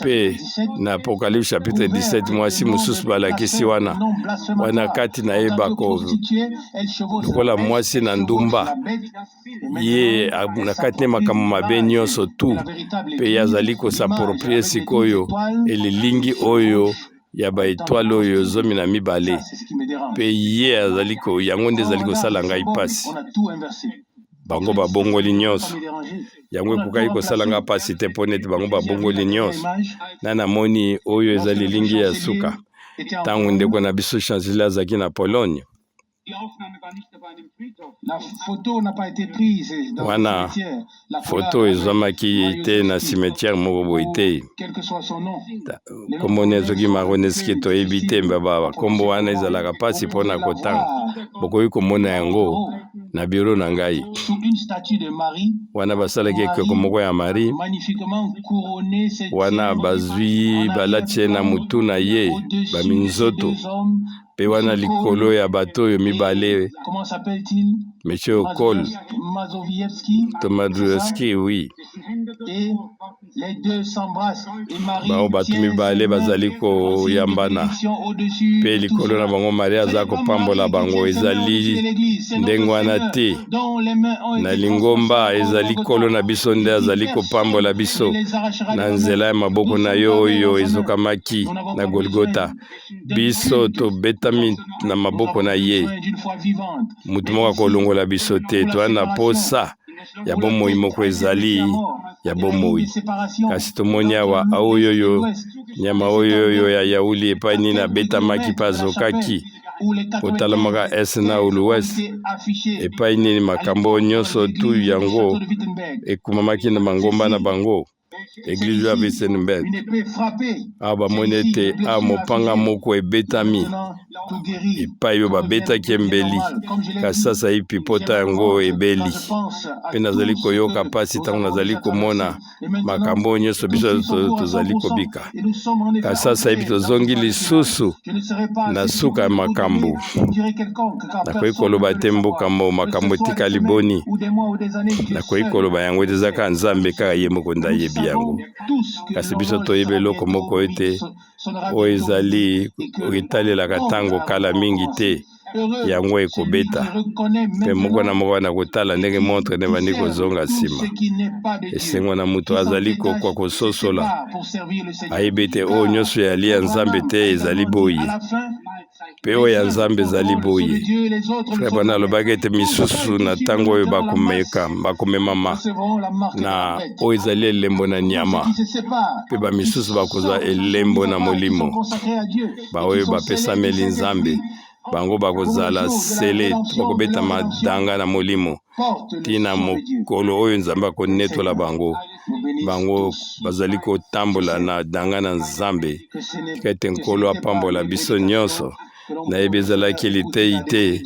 Mpe na Apocalypse chapitre 17, mwasi mosusu balakisi wana wana kati na ye bako lokola mwasi na ndumba, ye na kati ne makambo mabe nyonso tu, mpe ye azali kos'approprier sikoyo elilingi oyo ya baetoile oyo 12, mpe ye azali ko yango nde ezali kosala ngai mpasi. Bango babongoli nyonso. Yango ekokaki kosala ngai mpasi te, mpo neti bango babongoli nyonso. Na namoni oyo eza lilingi ya suka, ntango ndeko na biso chancelier azalaki na Pologne. Wana foto ezwamaki te na cimetière moko boye te. Kombo ne soki Maroneski, toyebi te. Bakombo wana ezalaka mpasi mpona kotanga. Bokoki komona yango na biro na ngai. Wana basalaki ekeko moko ya Marie wana, bazwi balati ye na motu na ye baminzoto, mpe wana likolo ya bato oyo mibale, monsieur Okol to Madruski, oui, bango bato mibale bazali koyambana, mpe likolo na bango Maria aza kopambola bango. Ezali ndenge wana te na lingomba. Ezali Nkolo na biso nde azali kopambola biso na nzela ya maboko na yo oyo ezokamaki na Golgota. Biso tobetami na maboko na ye, motu moko akolongola biso te. Toza na posa ya bomoi moko ezali ya bomoi. Kasi tomoni awa oyo oyo nyama oyo oyo ya yauli epai nini abetamaki mpe azokaki, kotalamaka est na l'ouest, epai nini makambo nyonso tu yango ekumamaki na mangomba na bango, église ya Wittenberg. Awa bamoni ete awa mopanga moko ebetami epai oyo babetaki embeli, kasi sasa ipi pota yango ebeli. Mpe nazali koyoka mpasi ntango nazali komona makambo oyo nyonso biso tozali kobika, kasi sasa yebi tozongi lisusu na suka ya makambo. Nakoki koloba te mbokambo makambo etikali boni. Nakoki koloba yango ete eza kaka Nzambe, kaka ye moko nde ayebi yango. Kasi biso toyebi eloko moko ete oyo ezali etalelaka ntango kala mingi te, yango ekobeta, mpe moko na moko wana kotala ndenge montre nde bandi kozonga nsima. Esengo na moto azali kokwa kososola, ayebi ete oyo nyonso yali ya Nzambe te ezali boye. Mpe oyo ya Nzambe ezali boye. Frère Branham alobaki ete misusu na ntango oyo bakomeka bakomemama na oyo ezali elembo na nyama, mpe bamisusu bakozwa elembo na molimo. Baoyo bapesameli Nzambe bango bakozala sele, bakobeta madanga na molimo ntina mokolo oyo Nzambe akonetola bango. Bango bazali kotambola na danga na Nzambe. Tika ete Nkolo apambola biso nyonso. Nayebi ezalaki litei te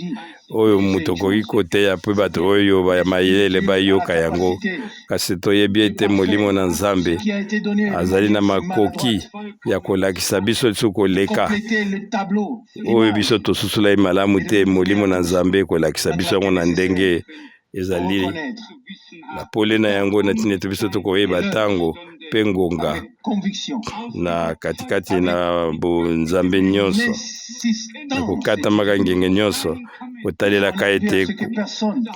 oyo moto akoki koteya mpe bato oyo ya mayele bayoka yango, kasi toyebi ete Molimo na Nzambe azali na makoki ya kolakisa biso lisusu koleka oyo biso tosusulaki malamu te. Molimo na Nzambe ekolakisa biso yango na ndenge ezali na pole na yango, na ntina ete biso tokoyeba ntango mpe ngonga na katikati na bonzambe nyonso, na kokatamaka ngenge nyonso, kotalelaka ete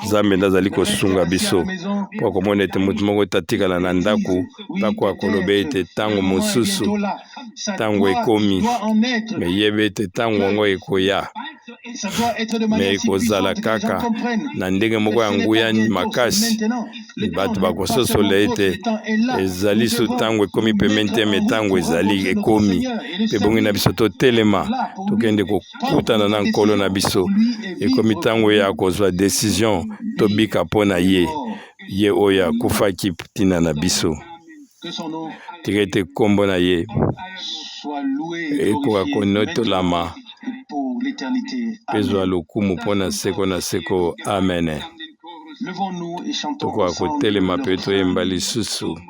Nzambe nde azali kosunga biso, mpo akomona ete moto moko tatikala na ndako mpako akoloba ete ntango mosusu ntango ekomi. Me yeba ete ntango yango ekoya, me ekozala kaka na ndenge moko ya nguya makasi. Bato bakososola ete ezali su ntango ekomi pembeni te, me ntango ezali ekomi, mpe bongi na biso totelema tokende kokutana na Nkolo na biso. Ekomi ntango ya kozwa decision, tobika mpo na ye, ye oyo akufaki ntina na biso. Tika ete nkombo na ye ekoka konetolama mpe zwa lokumu mpo na seko na seko. Amen. Tokoka kotelema mpe toyemba lisusu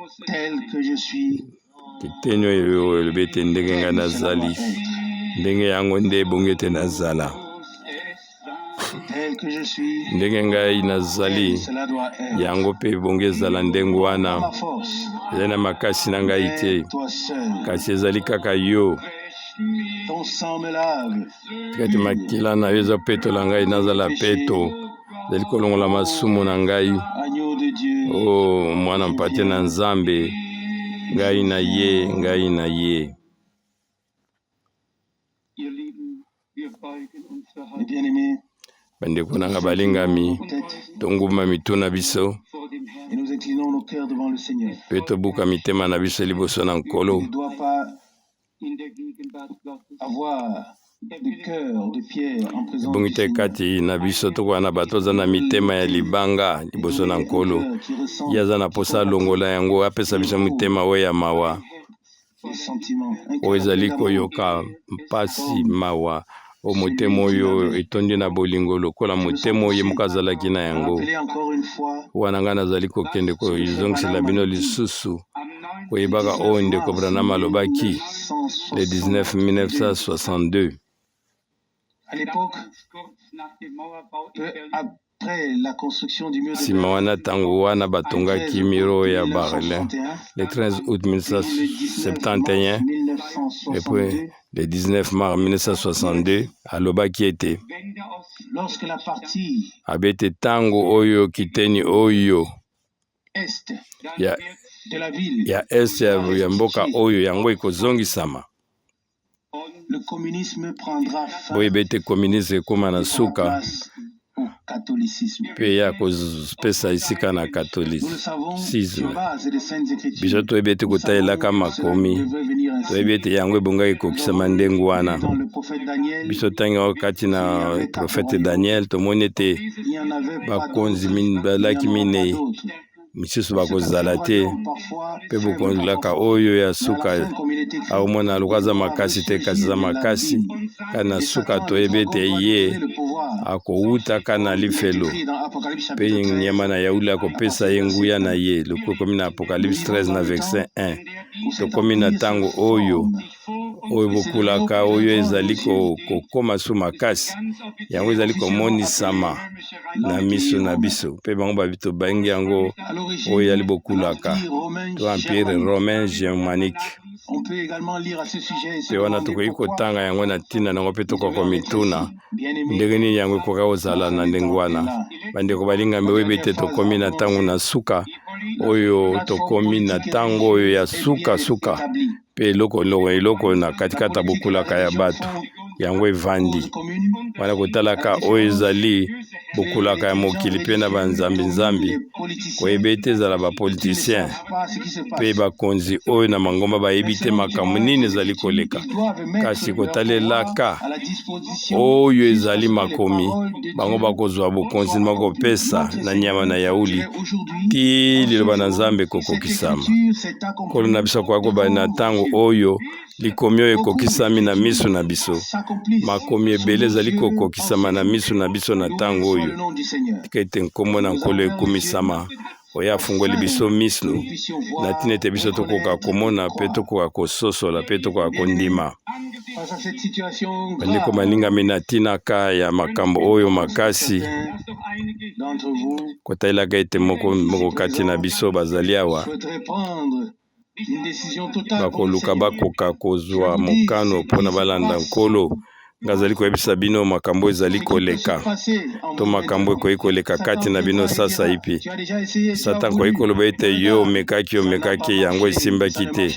kiteni oyo elobi ete ndenge ngai nazali, ndenge yango nde ebongi ete nazala. Ndenge ngai nazali, yango mpe ebongi ezala ndenge wana. Ezali na makasi na ngai te, kasi ezali kaka yo. Tika ete makila na yo eza petola ngai, nazala peto, ezali kolongola masumu na ngai. O mwana mpate na Nzambe, ngai na ye, ngai na ye. Bandeko na nga balingami, tongumba mitu na biso mpe tobuka mitema na biso liboso na Nkolo. Ebongi te kati na biso tokoka na bato aza na mitema ya libanga liboso na Nkolo. Ye aza na mposa alongola yango, apesa biso motema oyo ya mawa, oyo ezali koyoka mpasi, mawa, o motema oyo etondi na bolingo lokola motema oyo ye moko azalaki na yango. Wana ngai nazali kokende kozongisela bino lisusu koyebaka oyo ndeko Branham alobaki le 19 1962. Nsima wana ntango wana batongaki miro ya Berlin le 13 août 1971 et puis le 19 mars 1962, alobaki ete abete ntango oyo kiteni oyo ya est ya mboka oyo yango ekozongisama. Boyeba ete communisme ekóma na suka mpe ya kopesa esika na catholicisme. Biso toyebi ete kotalelaka makomi, toyebi ete yango ebongaki ekokisama ndenge wana. Biso ntango kati na profete Daniel tomoni ete bakonzi balaki minei misusu bakozala te, mpe bokonzolaka oyo ya suka akomona lokola aza makasi te, kasi aza makasi. Kaka na suka toyebi ete ye akowutaka na lifelo, mpe nyama na yauli akopesa ye nguya na ye, lokola ekomi na Apocalypse 13 na verset 1. Tokomi na ntango oyo oyo bokulaka oyo ezali kokoma su makasi, yango ezali komonisama na miso na biso, mpe bango babi tobangi yango oyo ezali bokulaka to empire romain germanique. Mpe wana tokoki kotanga yango na ntina nango, mpe tokoka komituna ndenge nini yango ekoka kozala na ndenge wana. Bandeko balingami, oyebi ete tokomi na ntango na suka oyo, tokomi na ntango oyo ya suka suka, mpe eloko eloko na katikati ya bokulaka ya bato. Yango evandi wana kotalaka oyo ezali bokulaka ya mokili mpe na banzambi-nzambi, koyeba ete ezala bapolitisien mpe bakonzi oyo na mangomba bayebi te makambo nini ezali koleka, kasi kotalelaka oyo ezali makomi, bango bakozwa bokonzi bakopesa na nyama na yauli ti liloba na Nzambe ekokokisama. Nkolo na biso akoka kobanda na ntango oyo likomi oyo ekokisami na miso na biso. Makomi ebele ezali kokokisama na miso na biso na ntango oyo. Tika ete nkombo na Nkolo ekumisama, oyo afungoli biso miso na ntina ete biso tokoka komona mpe tokoka kososola mpe tokoka kondima. Bandeko balingami, na ntinaka ya makambo oyo makasi, kotalelaka ete moko moko kati na biso bazali awa bakoluka bakoka kozwa mokano mpo na balanda Nkolo. Ngai azali koyebisa bino makambo ezali koleka to makambo ekoki koleka kati na bino sasaipi. Satan akoki koloba ete yo omekaki, omekaki, yango esimbaki te,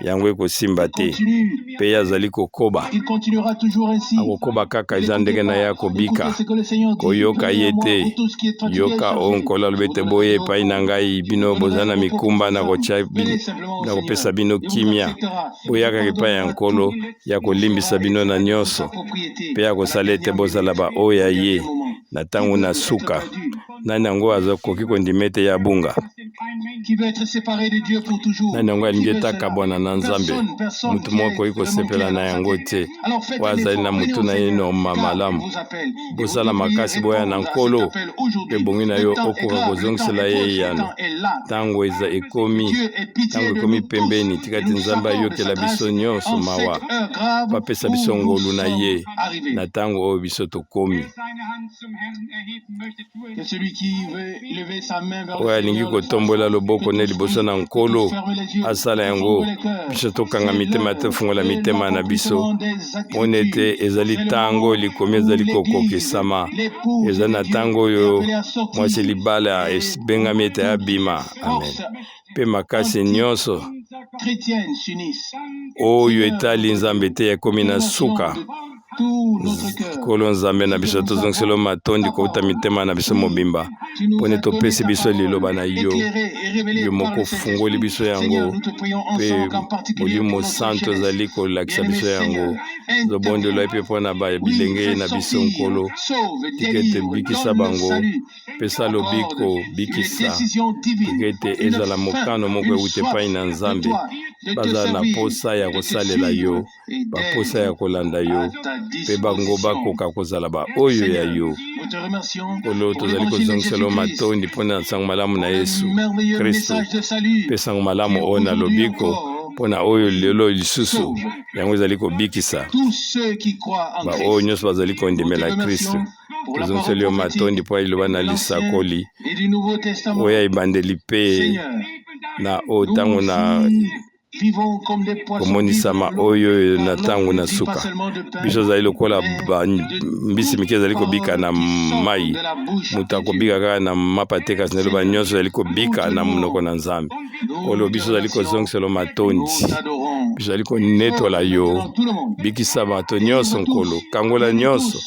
yango ekosimba te. Mpe ye azali kokoba, akokoba kaka, eza ndenge na ye akobika. Koyoka ye te, yoka oyo Nkolo alobi ete boye epai na ngai, bino boza na mikumba, nakopesa bino kimia. Boyakaka epai ya Nkolo, ya kolimbisa bino na nyonso mpe ya kosala ete bozala baoyo ya ye na ntango na suka. Nani yango akoki kondima ete ye abunga? Nani yango alingi ete akabwana na Nzambe? Moto moko akoki kosepela na yango te. Oyo azali na motu na ye norma malamu. Bosala makasi boya na Nkolo, mpe ebongi na yo okoka kozongisela ye eyano. Ntango eza ekomi, ntango ekomi pembeni. Tika ete Nzambe ayokela biso nyonso mawa, mpe apesa biso ngolu na ye na ntango oyo biso tokomi. Oyo alingi kotombola loboko ne liboso na Nkolo, asala yango. Biso tokanga mitema, tofungola mitema na biso, mpo ete ezali ntango likomi ezali kokokisama. Ezali na ntango oyo mwasi libala ebengami ete abima. Amen. Mpe makasi nyonso oyo etali Nzambe te ekomi na suka. Nkolo Nzambe na biso, tozongiselo matondi kouta mitema na biso mobimba mpo nde topesi biso liloba na yo. Yo moko ofungoli biso yango, mpe Molimo Santo ezali kolakisa biso yango. Tobondela mpe mpo na bilenge na biso, Nkolo, tika ete bikisa bango, pesa lobiko, bikisa, tika ete ezala mokano moko euti epai na Nzambe, bazala na posa ya kosalela yo, baposa ya kolanda yo, mpe bango bakoka kozala baoyo ya yo. Nkolo, tozali kozongisela yo matondi mpo na nsango malamu na Yesu Kristo, mpe nsango malamu oyo na lobiko, mpo na oyo lelo lisusu yango ezali kobikisa baoyo nyonso bazali kondimela Kristo. Tozongiseli yo matondi mpo ya liloba na lisakoli oyo ya ebandeli mpe na oyo ntango na komonisama oyo na ntango na suka. Biso ozali lokola mbisi mike ezali kobika na mai. Moto akobika kaka na mapa te, kasi na liloba nyonso ezali kobika na monoko na Nzambe. Nkolo, biso ozali kozongisela matondi, biso ozali konetola yo. Bikisa bato nyonso, Nkolo, kangola nyonso,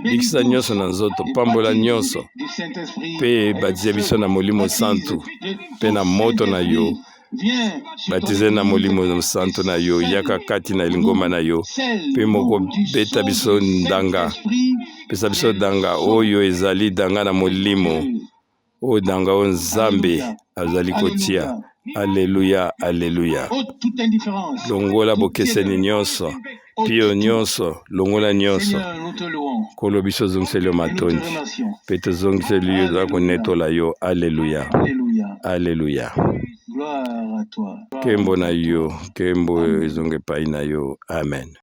bikisa nyonso na nzoto, pambola nyonso, mpe batize biso na Molimo Santu mpe na moto na yo. Batize na Molimo Santu na yo, yaka kati na lingomba na yo, mpe moko beta biso ndanga, pesa biso danga oyo ezali danga na Molimo, oyo danga oyo Nzambe azali kotia. Aleluya, aleluya. Longola bokeseni nyonso, pio nyonso, longola nyonso. Nkolo, biso ozongiseli yo matondi mpe tozongiseli yo, eza konetola yo. Aleluya, aleluya. Nkembo na yo, nkembo ezonga epai na yo. Amen.